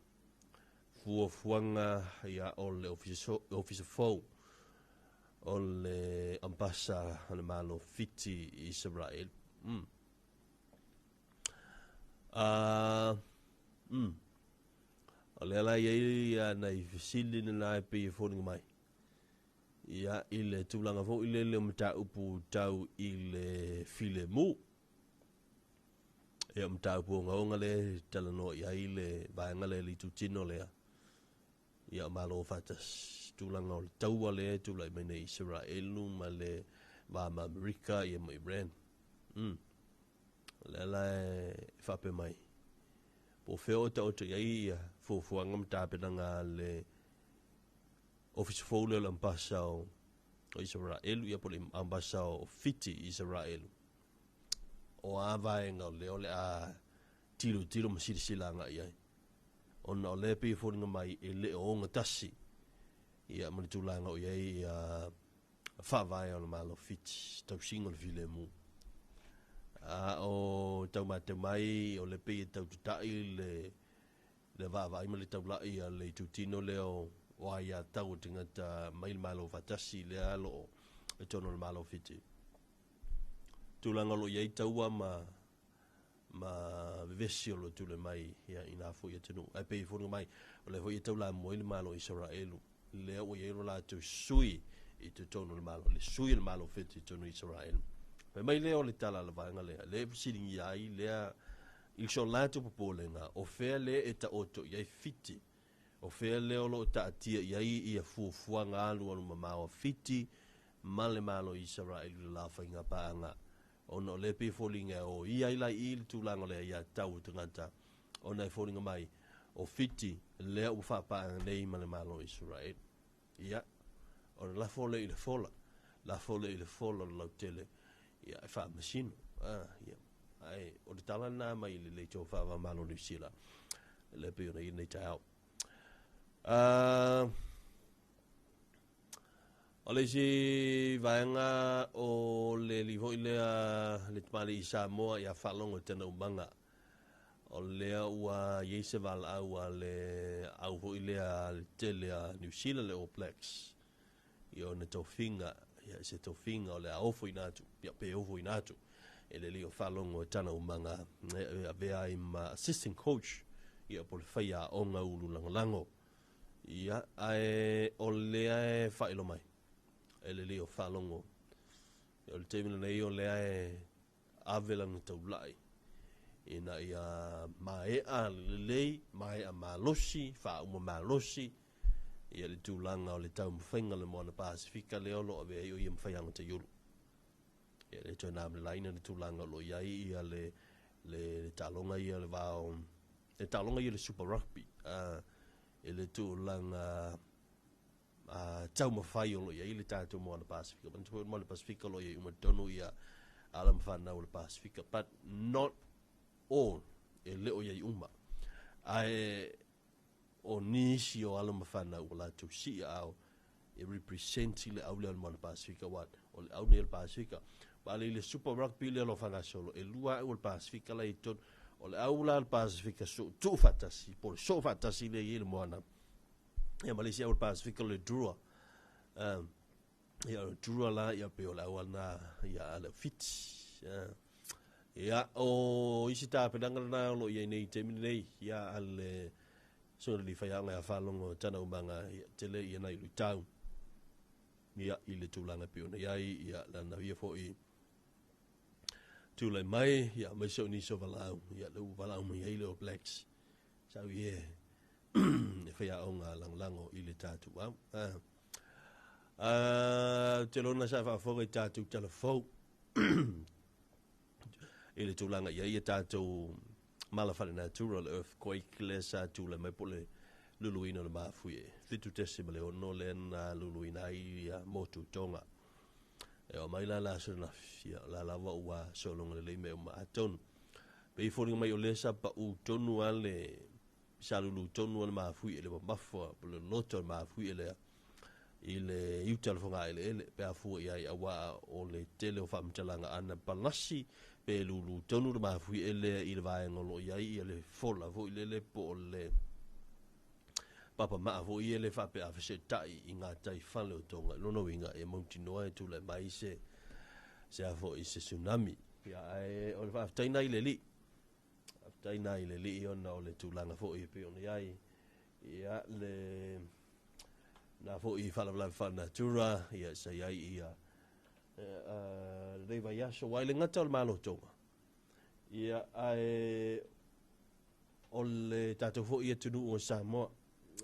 Fuafuaga ia o le ofisa fou o le ambasa o le Malo Fiti i Israel. O lea la iai ia nai fesili na e pei e foliga mai. Ia i le tulaga foi lele o mataupu tau i le filemu. Ia o mataupu ogaoga le talanoa i ai le vaega lea le itutino lea. Ia o Malo faatasi tulaga o le taua lea e tulai mai nei Israelu ma le va ma Amerika ia ma Iran. O lea la e faapea mai. Po fea o taoto i ai ia fuafuaga ma tapenaga a le ofisa fou lea o le ambasa o Israelu ia po le ambasa o Fiti i Israelu. O a vaega o lea o le a tilotilo ma silasila agai i ai. Ona o lea pei e foliga mai e le o ogatasi ia ma le tulaga o i ai ia faavae o le Malo Fiti, tausiga o le filemu. A o taumatau mai o le pei e tautatai le vaavaai ma le taulai a le itutino lea o aia tau o tagata mai le Malo faatasi lea loo e tonu o le Malo Fiti. Tulaga o lo o i ai taua ma vevesi o lo tule mai ia ina foi atunuu. Ae pei e foliga mai o lea foi e taulamua ai le Malo o Israelu. lea ua i ai lo latou sui i totonu o le Malo, le sui o le Malo o Fiti i totonu o Isaraelu. Fai mai lea o le tala a le vaega lea, lea e fesiligia ai lea i so latou popolega, o fea lea e taoto i ai Fiti? O fea lea o lo o taatia i ai ia fuafuaga alualu mamao a Fiti ma le Malo o Isaraelu i le la faiga paaga? Ona o lea e pei e foliga e o ia ai la i i le tulaga o le aiatatau a tagata, ona e foliga mai o Fiti lea ua faapaaga nei ma le Malo o Isaraelu. Ia, ona lafo lea i le fola, lafo lea i le fola o le lautele, ia, e faamasino. Ah, ia. Ae, o le tala lena mai le Leitio Faava-o-Malo o Niu Sila, lea pei ona i lenei taeao. Ah, o le isi vaega o le alii foi lea le tamalii Samoa ia Faalogo Tana Umaga, o lea ua i ai se valaau a le au foi lea le tele a Niu Sila le All Blacks i ona tofiga, ia se tofiga o le a ofoina atu, ia pe ofoina atu e le alii o Faalogo Tana Umaga e avea ai ma assistant coach, ia po o le faiaoga ulu lagolago. Ia, ae o lea e faailoa mai e le alii o Faalogo, o le taimi lenei o lea e ave lana taulai ina ia maea lelei, maea malosi, faauma malosi ia le tulaga o le taumafaiga o le Moana Pasifika lea o lo o avea ai o ia ma faiaoga taiulu. Ia le toe na laina le tulaga o lo o i ai ia le le taaloga ia le vao, le taaloga ia le Super Rugby, i le tulaga taumafai o lo o i ai le tatou Moana Pasifika. Manatua foi o le Moana Pasifika o lo o i ai uma tonu ia ala ma fanau o le Pasifika, but not all, e le o i ai uma. Ae o nisi o alo ma fanau ua latou sii aao e represent le au lea o le Moana Pasifika, wa o le au nei o le Pasifika. Wa le i le Super Rugby lea o lo o faagasolo, e lua au o le Pasifika la i totonu. O le au la o le Pasifika so tuu faatasi, po o le soo faatasi lea i ai le moana. Ia ma le isi au o le Pasifika o le Drua. Ia o le Drua la, ia pei o le au ana ia a le Fiti. Ia o isi tapenaga lena o lo o i ai nei i taimi lenei, ia a le Susuga i le Alii Faiaoga ia Faalogo Tana Umaga, ia tele ia nai luitau ia i le tulaga e pei ona i ai ia lana ia foi tulai mai, ia aemaise o nisi o valaau, ia le ua valaau mai ai le All Blacks sau i e e faiaoga lagolago i le tatou au. Te lona sa faafofoga i tatou tala fou i le tulaga i ai ia tatou mala faale-natura, le earthquake lea sa tulai mai po o le luluina o le mafuie 7.6 lea na luluina ai ia motu Tonga. E oo mai la le aso ananafi, ia, o la lava ua sologa lelei mea uma. Atonu pei e foliga mai o lea sa pau tonu lava le sa lulu tonu lava le mafuie i le mamafa po o le loloto o le mafuie lea i le iuta o le fogaeleele pe a fua i ai, auā o le tele o faamatalaga ana palasi pe lulu tonu le mafuie lea i le vaega o lo o i ai ia le fola foi lele po o le papamaa foi ia le faapea a feseetai i gatai fale o Tonga. I lona uiga e mautinoa e tulai mai se se a foi se tsunami. Ia, ae o le faafetai na i le alii, faafetai na i le alii ona o le tulaga foi e pei ona i ai ia le na foi faalavelave faale-natura ia sa i ai ia lenei vaiaso, aua e le gata o le Malo o Tonga, ia ae o le tatou foi atunuu o Samoa,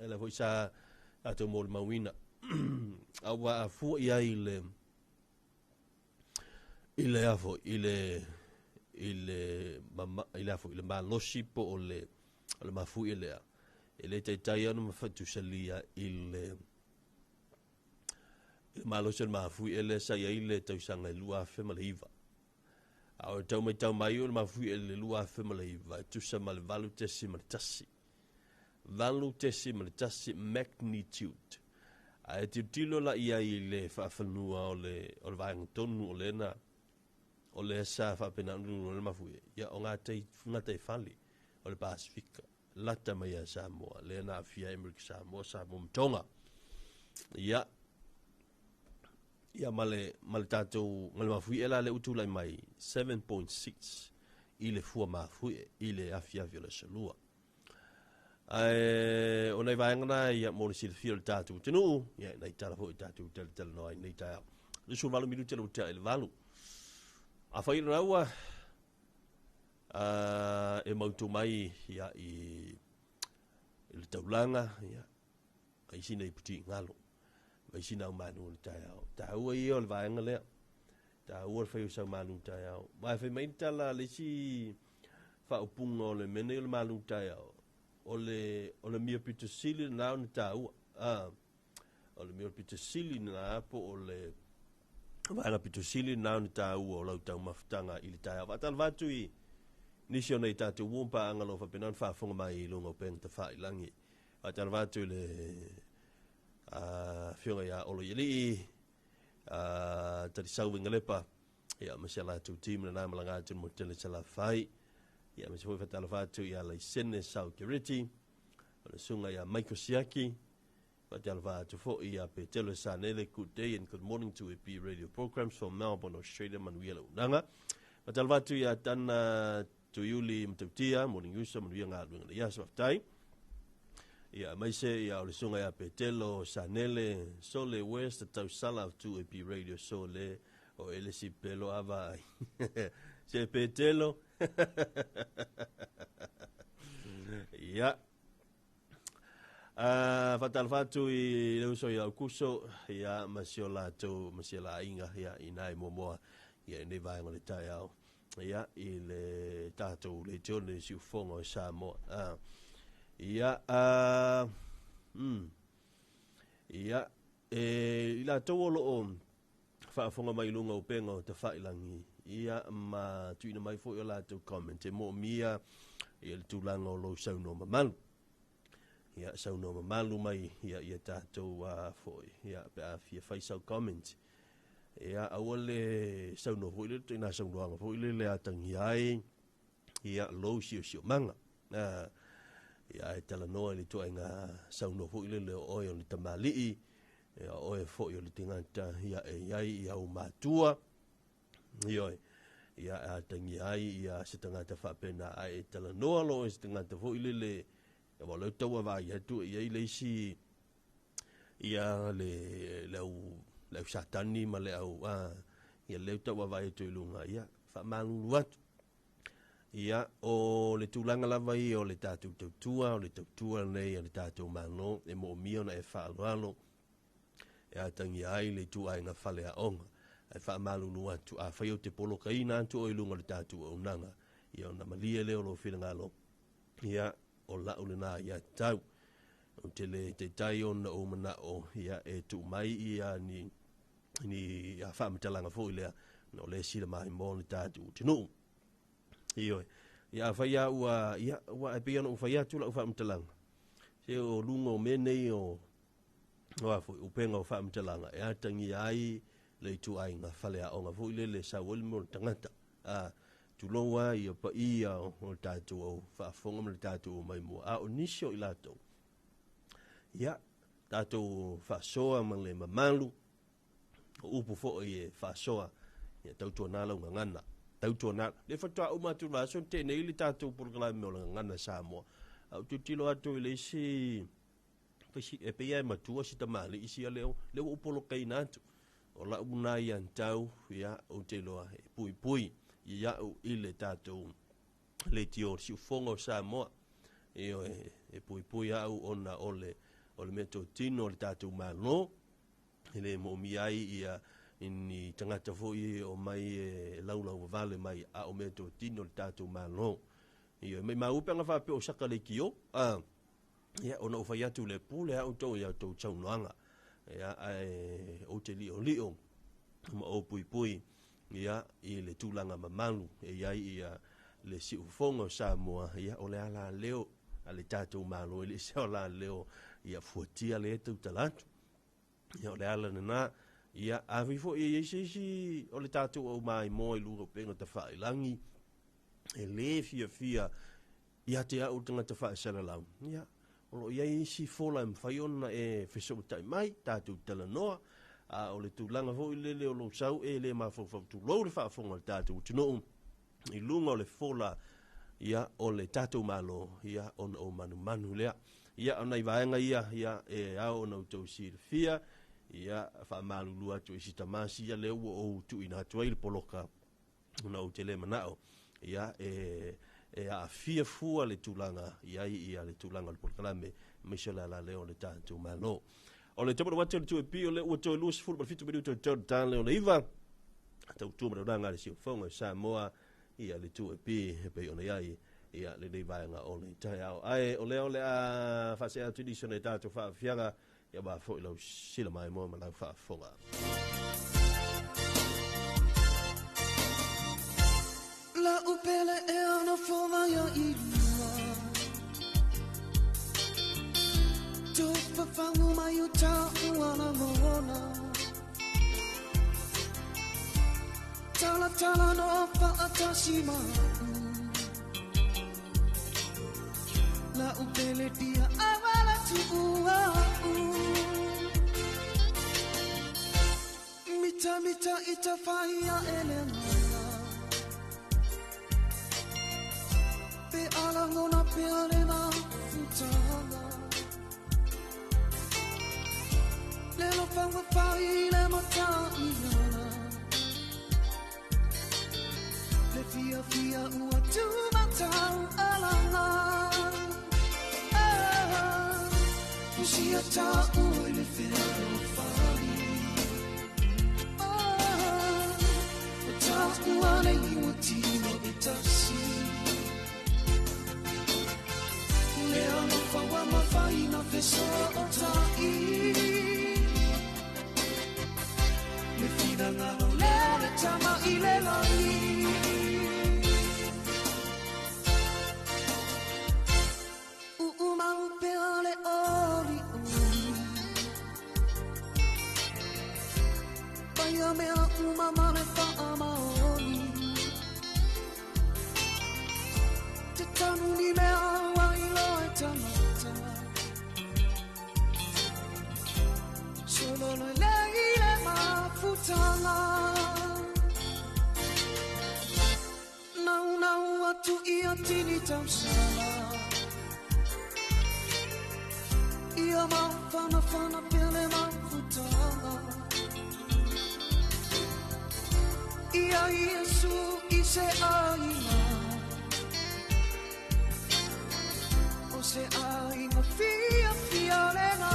e le foi sa tatou molimauina. Aua a fua i ai i le i le a foi i le i le mama, i le a foi i le malosi po o le o le mafuie lea, e le taitai ona mafatusalia i le malosi o le mafuie lea sa i ai le tausaga e 2009. A o le tau matau mai o le mafuie i le 2009 e tusa ma le 8.1. 8.1 magnitude. Ae tilotilo la i ai i le faafanua o le o le vaega tonu o lea na o lea sa faapena ona lulu ai le mafuie, ia o gatai gataifale o le Pasifika lata mai ia Samoa, lea na aafia ai Amerika Samoa, Samoa ma Tonga. Ia, ia ma le, ma le tatou, ma le mafuie la lea ua tulai mai 7.6 i le fua mafuie i le afiafi o le aso Lua. Ae o nai vaega na ia mo le silafia o le tatou atunuu, ia nai tala foi tatou talatalanoa ai nei taeao. 28 minute le ua tea i le 8. Afai o lena ua e mautu mai ia i le taulaga, ia ai sina ipu tiigalo, ai sina au malu o le taeao. Taua ia o le vaega lea. Taua le fai o sau malu taeao. Aua e fai mai le tala a le isi faaupuga o le mea nei o le malu taeao, o le, o le mea pito sili lena ona taua. A, o le mea pito sili lena po o le vaega pito sili lena ona taua o lau taumafataga i le taeao. Faatalofa atu i nisi o nai tatou uo ma paaga o lo o faapena ona faafofoga mai i luga o upega tafailagi. Faatalofa atu i le Afioga ia Olo Ialii, Talisau Vingalepa, ia ma si a latou team lena malaga atu i le motu tele Salafai. Ia ma se foi faatalofa atu ia Laisene Sau Kereti, o le susuga ia Michael Siaki, faatalofa atu foi ia Petelo Sanele, good day and good morning to AP Radio Programs from Melbourne, Australia, manuia le auaunaga. Faatalofa atu ia Tana Tuiuli Matautia, morning uso, manuia galuega nei aso, faafetai. Ia, aemaise ia o le susuga ia Petelo Sanele, Sole West, Tausala of 2AP Radio, Sole, o ele si pelo ava ai. Se Petelo. Ia. Faatalofa atu i le uso ia Aukuso, ia, ma si o latou, ma si o la aiga, ia, i nai muamua, ia, i nei vaega o le taeao, ia, i le tatou leitio le siufofoga o Samoa. Ia, ia, e, i latou o lo o faafofoga mai i luga o upega o tafailagi, ia, ma tuuina mai foi o latou comment, e moomia ia le tulaga o lou saunoa mamalu. Ia, saunoa mamalu mai ia, ia tatou foi, ia, pe a fia fai sau comment. Ia, aua le saunoa foi le ina saunoaga foi le le atagia ai, ia, lou siosiomaga. Ia, e talanoa i le ituaiga saunoa foi le le o oe o le tamalii, ia, o oe foi o le tagata, ia, e i ai i au matua, ioe, ia, e atagia ai ia se tagata faapena, ae e talanoa loa i se tagata foi lele, ia, ua leu taua vaai atu e i ai le isi, ia, le, le au, le au satani ma le au, ia, leu taua vaai atu i luga, ia, faamalulu atu. Ia, o le tulaga lava ia o le tatou tautua, o le tautua lenei a le tatou Malo, e moomia ona e faaaloalo, e atagia ai le ituaiga faleaoga. Ae faamalulu atu, afai ou te polokaina atu oe i luga o le tatou auaunaga, ia ona malie lea o lou finagalo, ia, o lau lena ia tau. Ou te le taitai ona ou manao, ia, e tuu mai ia ni, ni faamatalaga foi lea, ona o lea e sila maimoa le tatou atunuu. Ioe. Ia, afai lava ua, ia, ua e pei ona ou fai atu lau faamatalaga, se o luga o mea nei o, o a foi, upega o faamatalaga, e atagia ai le ituaiga faleaoga foi lele e sau ai le mea o le tagata. A, tulou lava ia paia o le tatou au faafofoga ma le tatou omai mua, a o nisi o i latou, ia, tatou faasoa ma le mamalu, o upu foi e faasoa, ia tautuana lau gagana, tautuana. Le faatoa uma atu le vaiaso na tea nei le tatou polokalame o le gagana Samoa, a ou tilotilo atu i le isi e pei lava e matua si tamalii sia lea, lea ua ou polokaina atu. O lau lena ia tau, ia, ou te iloa e puipui ia'u i le tatou leitio o le siufofoga o Samoa. Ioe, e puipui au ona o le, o le mea totino o le tatou Malo, e le moomia ai ia ni tagata foi e omai e laulauavale mai, a o mea totino o le tatou Malo. Ioe, maimau pe ana faapea o saka leitio, ia, ona ou fai atu le pule a outou i a outou saunoaga, ia, ae ou te li'oli'o ma ou puipui, ia, i le tulaga mamalu e i ai ia le siufofoga o Samoa, ia, o le alaleo a le tatou Malo, e le se alaleo, ia, fuatia lea e tautala atu. Ia, o le ala lena, ia, afai foi e i ai se isi o le tatou au maimoa i luga o upega tafailagi, e le fiafia ia te au le tagata faasalalau, ia, o lo o i ai isi fola e mafai ona e fesootai mai, tatou talanoa, a o le tulaga foi lele o lou sau e le mafaufau, tulou le faafofoga a le tatou atunuu i luga o le fola, ia o le tatou malo ia ona o manumanu lea. Ia ona i vaega ia ia e ao ona outou silafia ia faamalulu atu i si tamasi ia lea ua ou tuuina atu ai le poloka ona ou te le manao ia e aafia fua le tulaga i ai ia le tulaga o le polokalame aemaise le ala lea o le tatou malo. O le taumanu atu o le 2AP o lea ua toe 27 minute o le tale o le 9 tautua ma le ulaga a le siufofoga o Samoa ia le 2AP e pei ona i ai ia lenei vaega o le taeao. Ae o lea o le a faasea atu nisi o nai tatou faafiaga ia ma foi lau sila mai moa ma lau faafofoga. La upele e ana fova ia i lua Tō mai o tā uana mona Tala tala no whaatasi ma'u La upele dia awala tu ua'u Mita mita ita whaia ele ngana Pe ala ngona pe ale mafutanga Lelo whanga whai le mata iana Le fia fia ua tu matau alanga Pusia ta ua le whiro whari O ta ua le iwa tino e tasi Le alofa wa mawhai na whesoa o tai Le whina ngalo leo le tama i le langi Uumau pea le oli oli Paia mea umama le whaamaoni Te tanu ni mea wai loe tangata Sololo lei le mafutanga Nau nau atu ia tini tausala Ia mawhana whana pele mafutanga Ia Yesu i se aina O se aina fia fia lena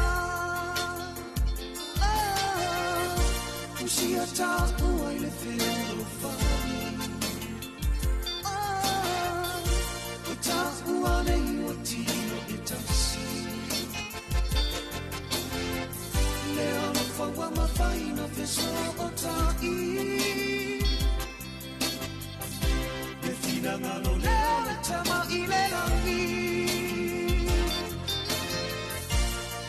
Pusia ta ua i le whiro whari O ta ua le iwa tino e tasi Le alofa wa mawhai na whesoa o tai Le whina ngalo leo le tama i le langi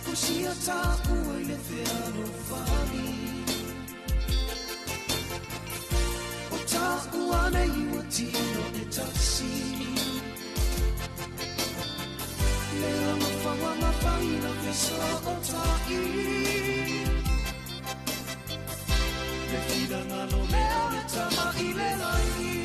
Pusia ta ua i le whiro whari O ta ua le iwa tino e tasi Le alofa wa mawhai na whesoa o tai Le whina ngalo leo le tama i le langi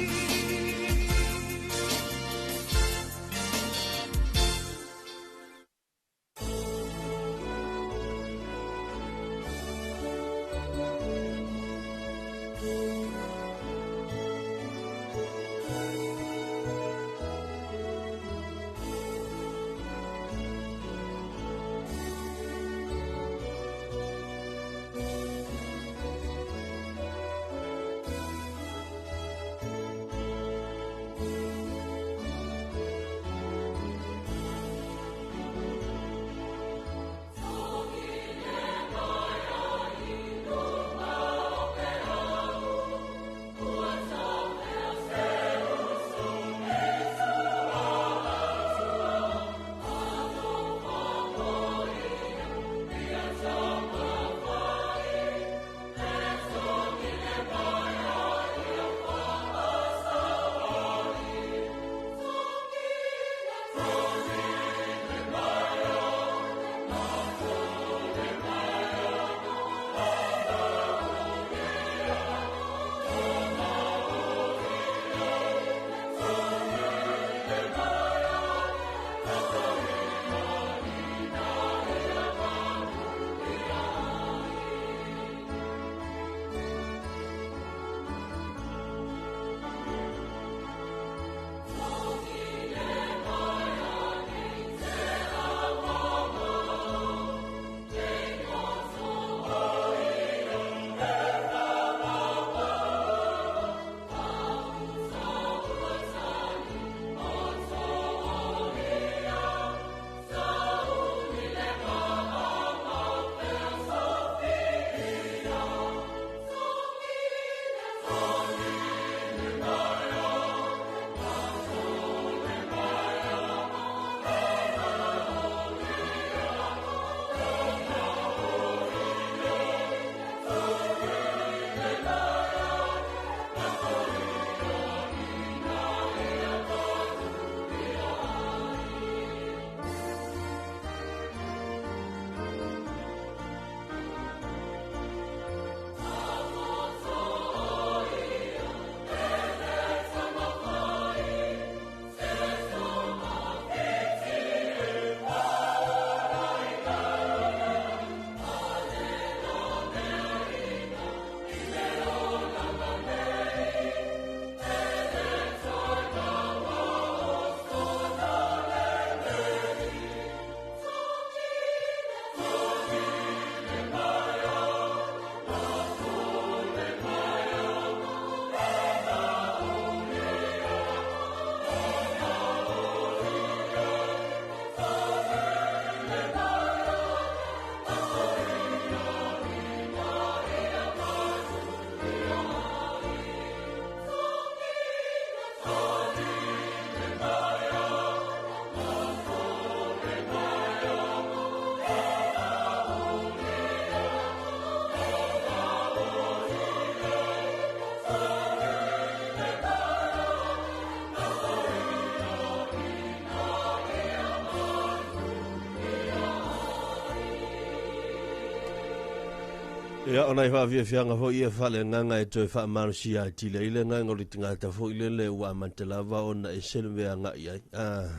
Ia, o nai faafiafiaga foi ia faaleagaga e toe faamalosia atili ai le agaga o le tagata foi lele ua amata lava ona ese le mea agai ai. Ah.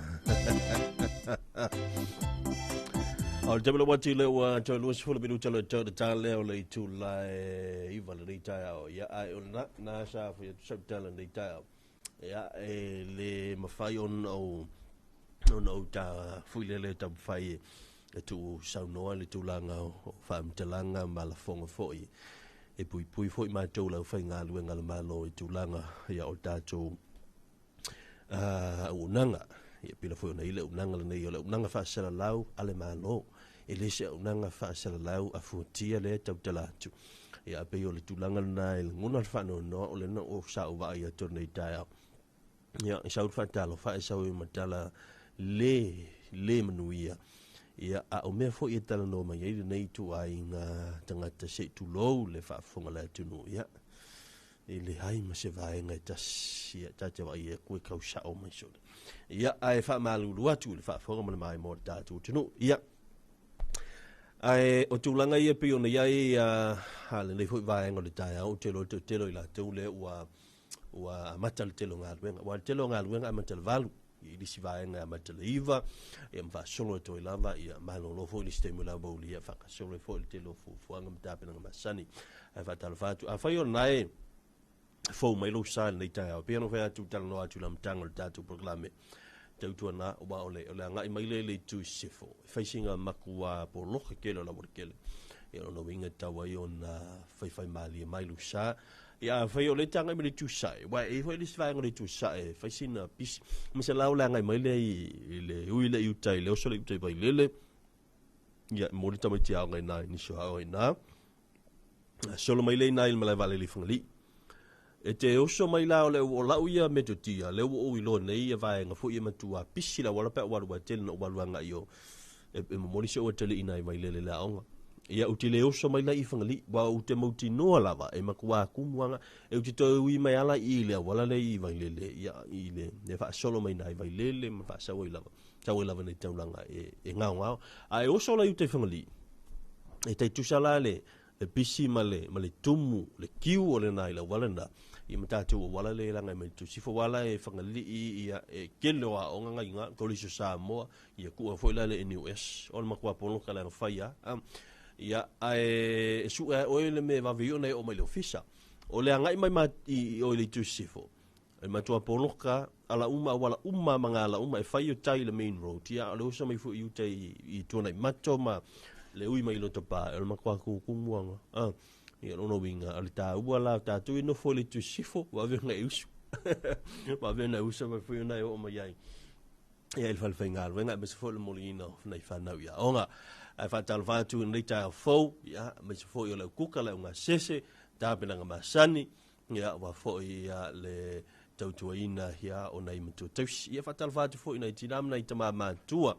O le taimi ua tile ua toe 20 minuta le toe ta lea o le itula e 9 lenei taeao. Ia, ae o lena, na sa fai atu sau tala lenei taeao. Ia, e le mafai ona ou ona ou ta foi lele taumafai e tuu saunoa le tulaga o faamatalaga ma lafoga foi e puipui foi matou le aufaigaluega a le Malo i tulaga ia o tatou auaunaga. Ia pila foi ona i le auaunaga lenei o le auaunaga faasalalau a le Malo. E le se auaunaga faasalalau a fuatia lea e tautala atu. Ia pei o le tulaga lena e lagona le faanoanoa o lena o sa ou vaai atu lenei taeao. Ia, e sau le faatalofa, e sau i matala le, le manuia. Ia, a o mea foi e talanoa mai ai lenei ituaiga tagata se i tulou le faafofoga a le atunuu, ia, e leai ma se vaega e tasi, ia, ta te vaai atu e kau sao mai sole. Ia, ae faamalulu atu i le faafofoga ma le maimoa o le tatou atunuu. Ia, ae o tulaga ia pei ona i ai a lenei foi vaega o le taeao, ou te iloa le toatele o i latou lea ua ua amata le tele o galuega. Aua o le tele o galuega e amata i le 8, i le isi vaega e amata i le 9, ia ma faasolo atu ai lava, ia malolo foi le isi taimi o le aoauli, ia faagasolo ai foi le tele o fuafuaga ma tapenaga masani. Ae faatalofa atu, afai o lena e fou mai lou sa i lenei taeao, pei ona fai atu, talanoa atu i le amataga o le tatou polokalame, tautuana, aua o le, o le agai mai lea i le itu i sisifo, e fai sina matua poloka tele o le aualatele. Ia o lona uiga e tatau ai ona faifai malie mai lou sa. Ia afai o lea e te agai mai le itu sae, aua e i ai foi le isi vaega o le itu sae e fai sina pisi. Ma se la o le agai mai lea i le ui lea i uta i le oso lea i uta i Vailele, ia e momoli tamaiti aoga i ina i nisi o aoga i ina. Solo mai lea i ina i le malae vaalele i Fagalii. E te oso mai la o le o lau ia metotia, lea ua ou iloa nei ia vaega foi e matua pisi le auala pe a ou alu aua e tele ina ou alu agai i o e momoli si ou atalii i ina i Vailele i le aoga. Ia ou te le oso mai la i Fagalii, aua ou te mautinoa lava e matua tumu lava. E ou te toe ui mai lava la i i le auala lea i Vailele, ia i le e faasolo mai ina i Vailele ma faasau ai lava, sau ai lava nei taulaga e gaogao. A e oso la i uta i Fagalii, e tai tusa la le le pisi ma le, ma le tumu, le kiu o lena i le auala lena, ia ma tatou auala lea e laga mai le Tusifo, aua la e Fagalii, ia, e tele o aoga na i ina, Kolisi o Samoa, ia ku'a foi la le NUS, o le matua poloka leaga fai lava. Ia, ae e sue lava e oe le mea e vave ai ona e oo mai i le ofisa. O le agai mai ma, i, i o i le itu i sisifo, e matua poloka ala uma, auala uma ma gala uma, e fai o tai i le main road, ia, a o le oso mai foi i uta i, i Tuanaimato ma le ui mai i Lotopa, o le matua tutumu lava. A, ia, o lona uiga, o le taua la o tatou e nofo i le itu i sisifo, vave ona e usu. Vave ona e usu mai foi ona e oo mai ai. Ia i le fale faigaluega aemaise foi o le moliina o nai fanau i aoga. Ae faatalofa atu i lenei taeao fou, ia, aemaise foi o le aukuka, le augasese, tapenaga masani, ia, aua foi ia, le tautuaina ia, o nai matua tausi. Ia, faatalofa atu foi i nai tinā ma nai tamā matutua,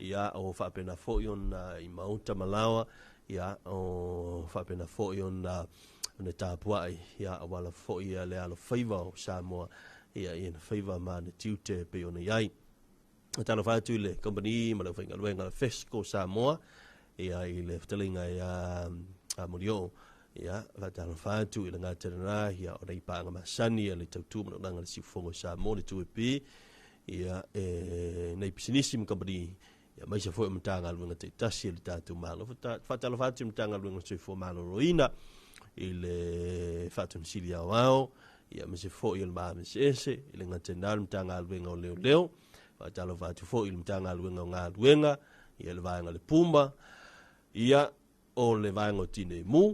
ia, o faapena foi ona i maota ma laoa, ia, o faapena foi ona ona tapuai, ia, aua lava foi ia, le alofaiva o Samoa, ia, i ana faiva ma ana tiute e pei ona i ai. E talofa atu i le kamupani ma le aufaigaluega a le Fesco Samoa, ia, i le fetalaiga ia a Molioo, ia, faatalofa atu i le gata lena, ia, o nei paaga masani a le tautu ma le auaunaga a le Siufofoga o Samoa, le 2AP, ia, e nei pisinisi ma kamupani, ia, aemaise foi o Matagaluega taitasi a le tatou Malo. Faatalofa atu i le Matagaluega o le Soifua Maloloina, i le Faatonisili Aoao, ia, aemaise foi o le Maame Eseese, i le gata i lena o le Matagaluega o Leoleo. Faatalofa atu foi i le Matagaluega o Galuega, ia, le Vaega o le Puma, ia, o le Vaega o Tinei Mu,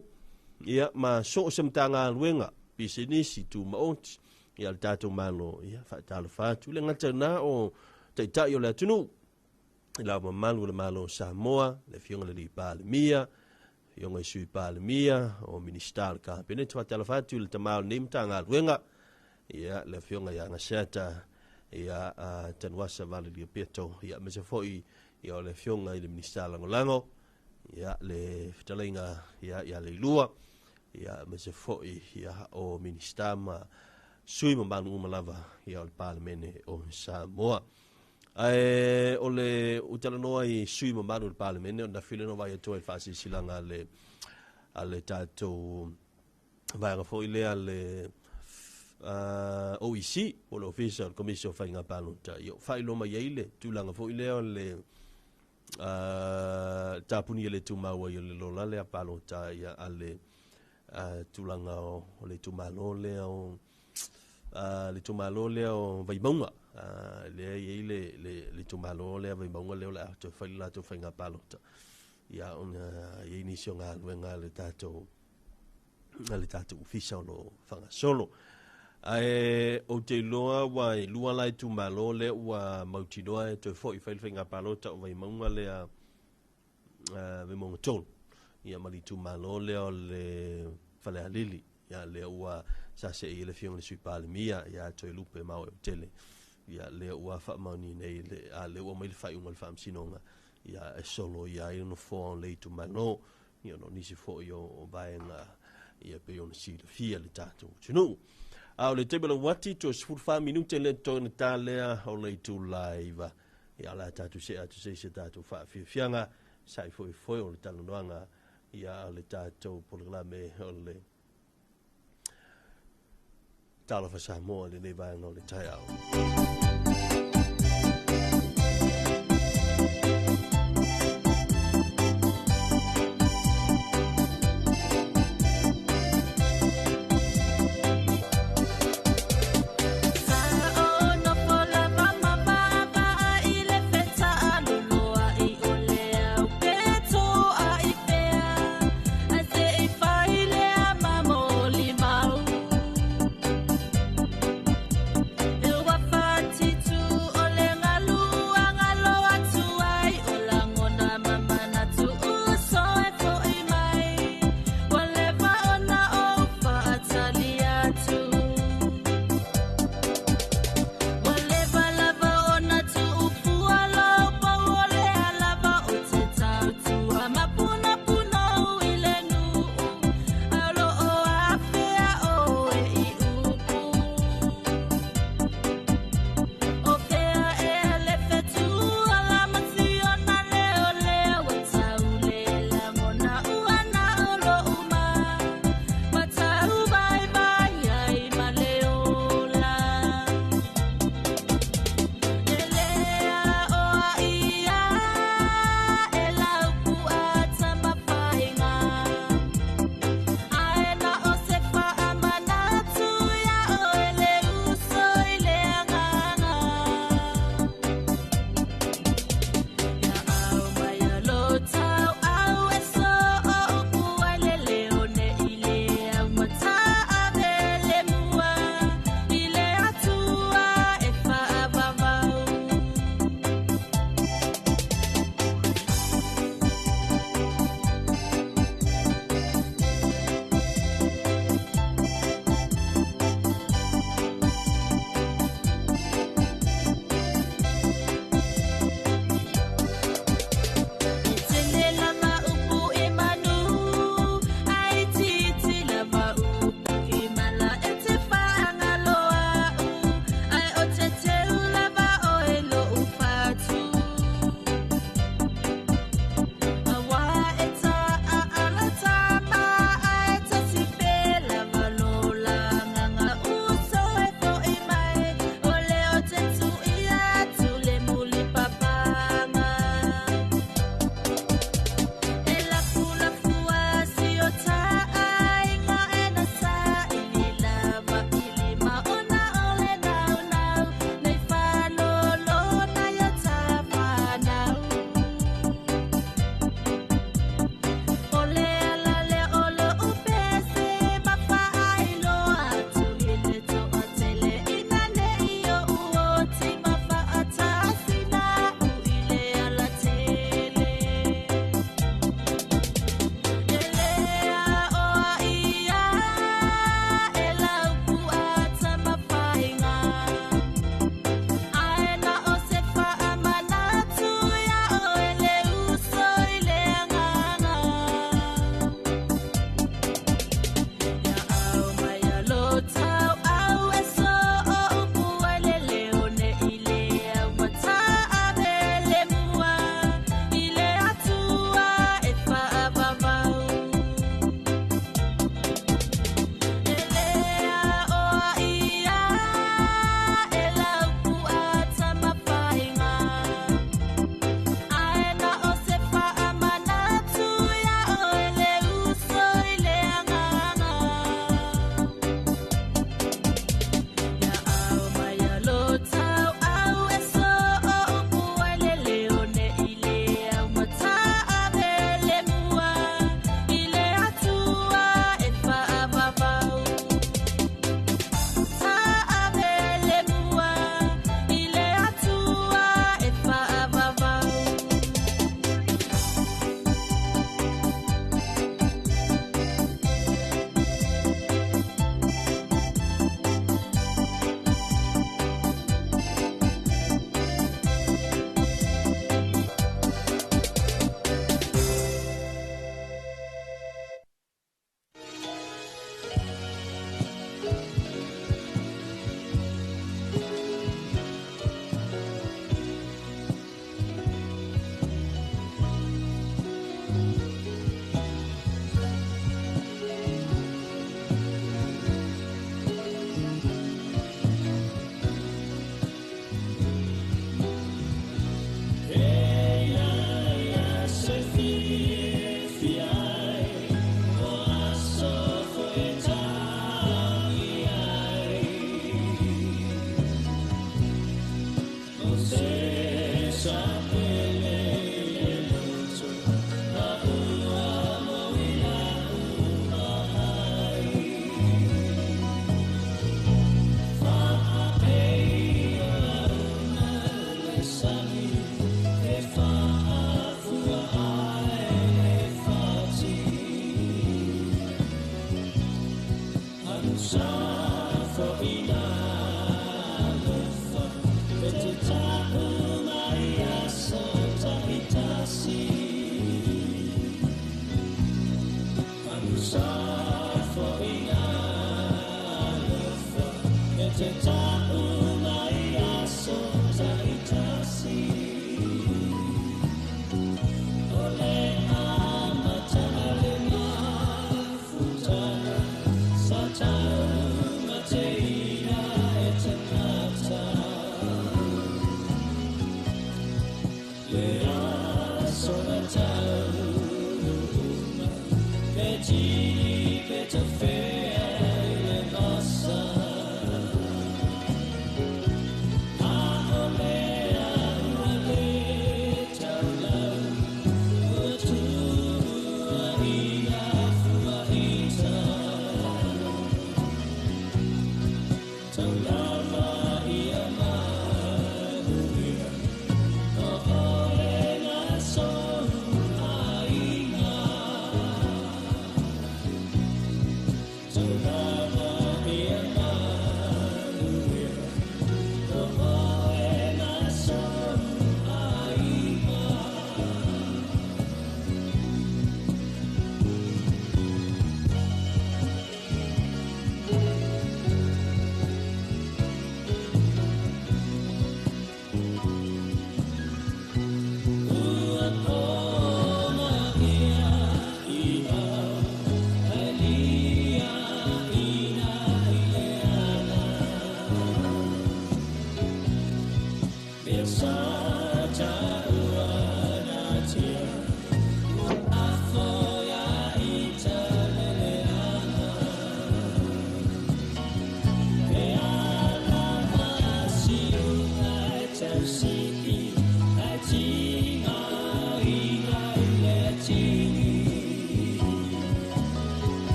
ia, ma so o se Matagaluega, pisinisi, tumaoti, ia, le tatou Malo, ia, faatalofa atu. I le gata i lena o Taitai o le atunuu, i le Ao Mamalu o le Malo o Samoa, le Afioga i le Alii Palemia, Afioga i Sui Palemia, o Minisita o le Kapeneta, faatalofa atu i le tama o lenei Matagaluega, ia, le Afioga ia Agaseata, ia, Tanuasa Valeria Peto, ia, aemaise foi, ia, o le Afioga i le Minisita Lagolago, ia, le fetalaiga, ia, ia Leilua, ia, aemaise foi, ia, o Minisita ma sui mamalu uma lava, ia, o le Palemene o Samoa. Ae o le u talanoa i sui mamalu o le Palemene, o na fili no vai atu ai le faasilasilaga a le a le tatou vaega foi lea le OEC po o le Ofisa o le Komisi o Faiga Palota. Ia faailoa mai ai le tulaga foi lea o le tapuni e le tumau ai o le lola lea palota ia a le tulaga o le itumalo lea o le itumalo lea o Vaimauga. Lea e i ai le itumalo lea Vaimauga lea o le a toe fai le latou faiga palota. Ia ona i ai nisi o galuega a le tatou ofisa o lo o faagasolo. Ae ou te iloa ua e lua la itumalo lea ua mautinoa e toe foi fai le faiga palota o Vaimauga lea Vaimauga 3. Ia ma le itumalo lea o le Falealili. Ia lea ua sa seei ai le afioga i le Sui Palemia ia Toelupe Maoeotele. Ia lea ua faamaoni nei lea ua mai le faaiuga o le Faamasinoga ia e solo ia ai le nofoa o le itumalo. Ia ona o nisi foi o vaega ia pei ona silafia le tatou atunuu. A o le taimi o le uati, toe 14 minute le totoe ona ta lea o le itula e 9. Ia o le a tatou see atu se i se tatou faafiafiaga sa i foefoe o le talanoaga ia o le tatou polokalame o le Talofa Samoa i lenei vaega o le taeao.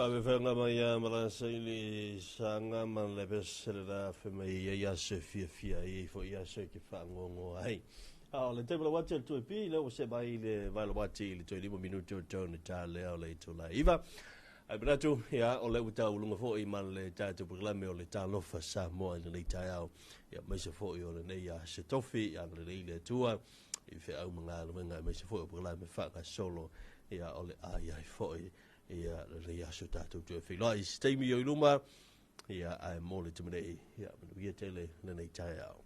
Ave mai a mala saili sanga man le pesele la fe mai ia se fia fia i fo ia se ke fa ngongo ai. A o le te bla wate tu pi le o se mai le vai le wate le toi limo minuto o tau ne ta le o le to la iva. Ai bratu ia o le uta ulunga fo i man le ta te programe o le ta lofa sa mo i le ta au. Ia mai se fo i o le nei ia se tofi ia le le tua i fe au manga le wenga mai se fo o programe fa ka solo ia o le ai ai fo i ia le ia so tātou tue whiloa i se taimi o i luma ia ai mō le tumene ia manu ia tele le nei taeao.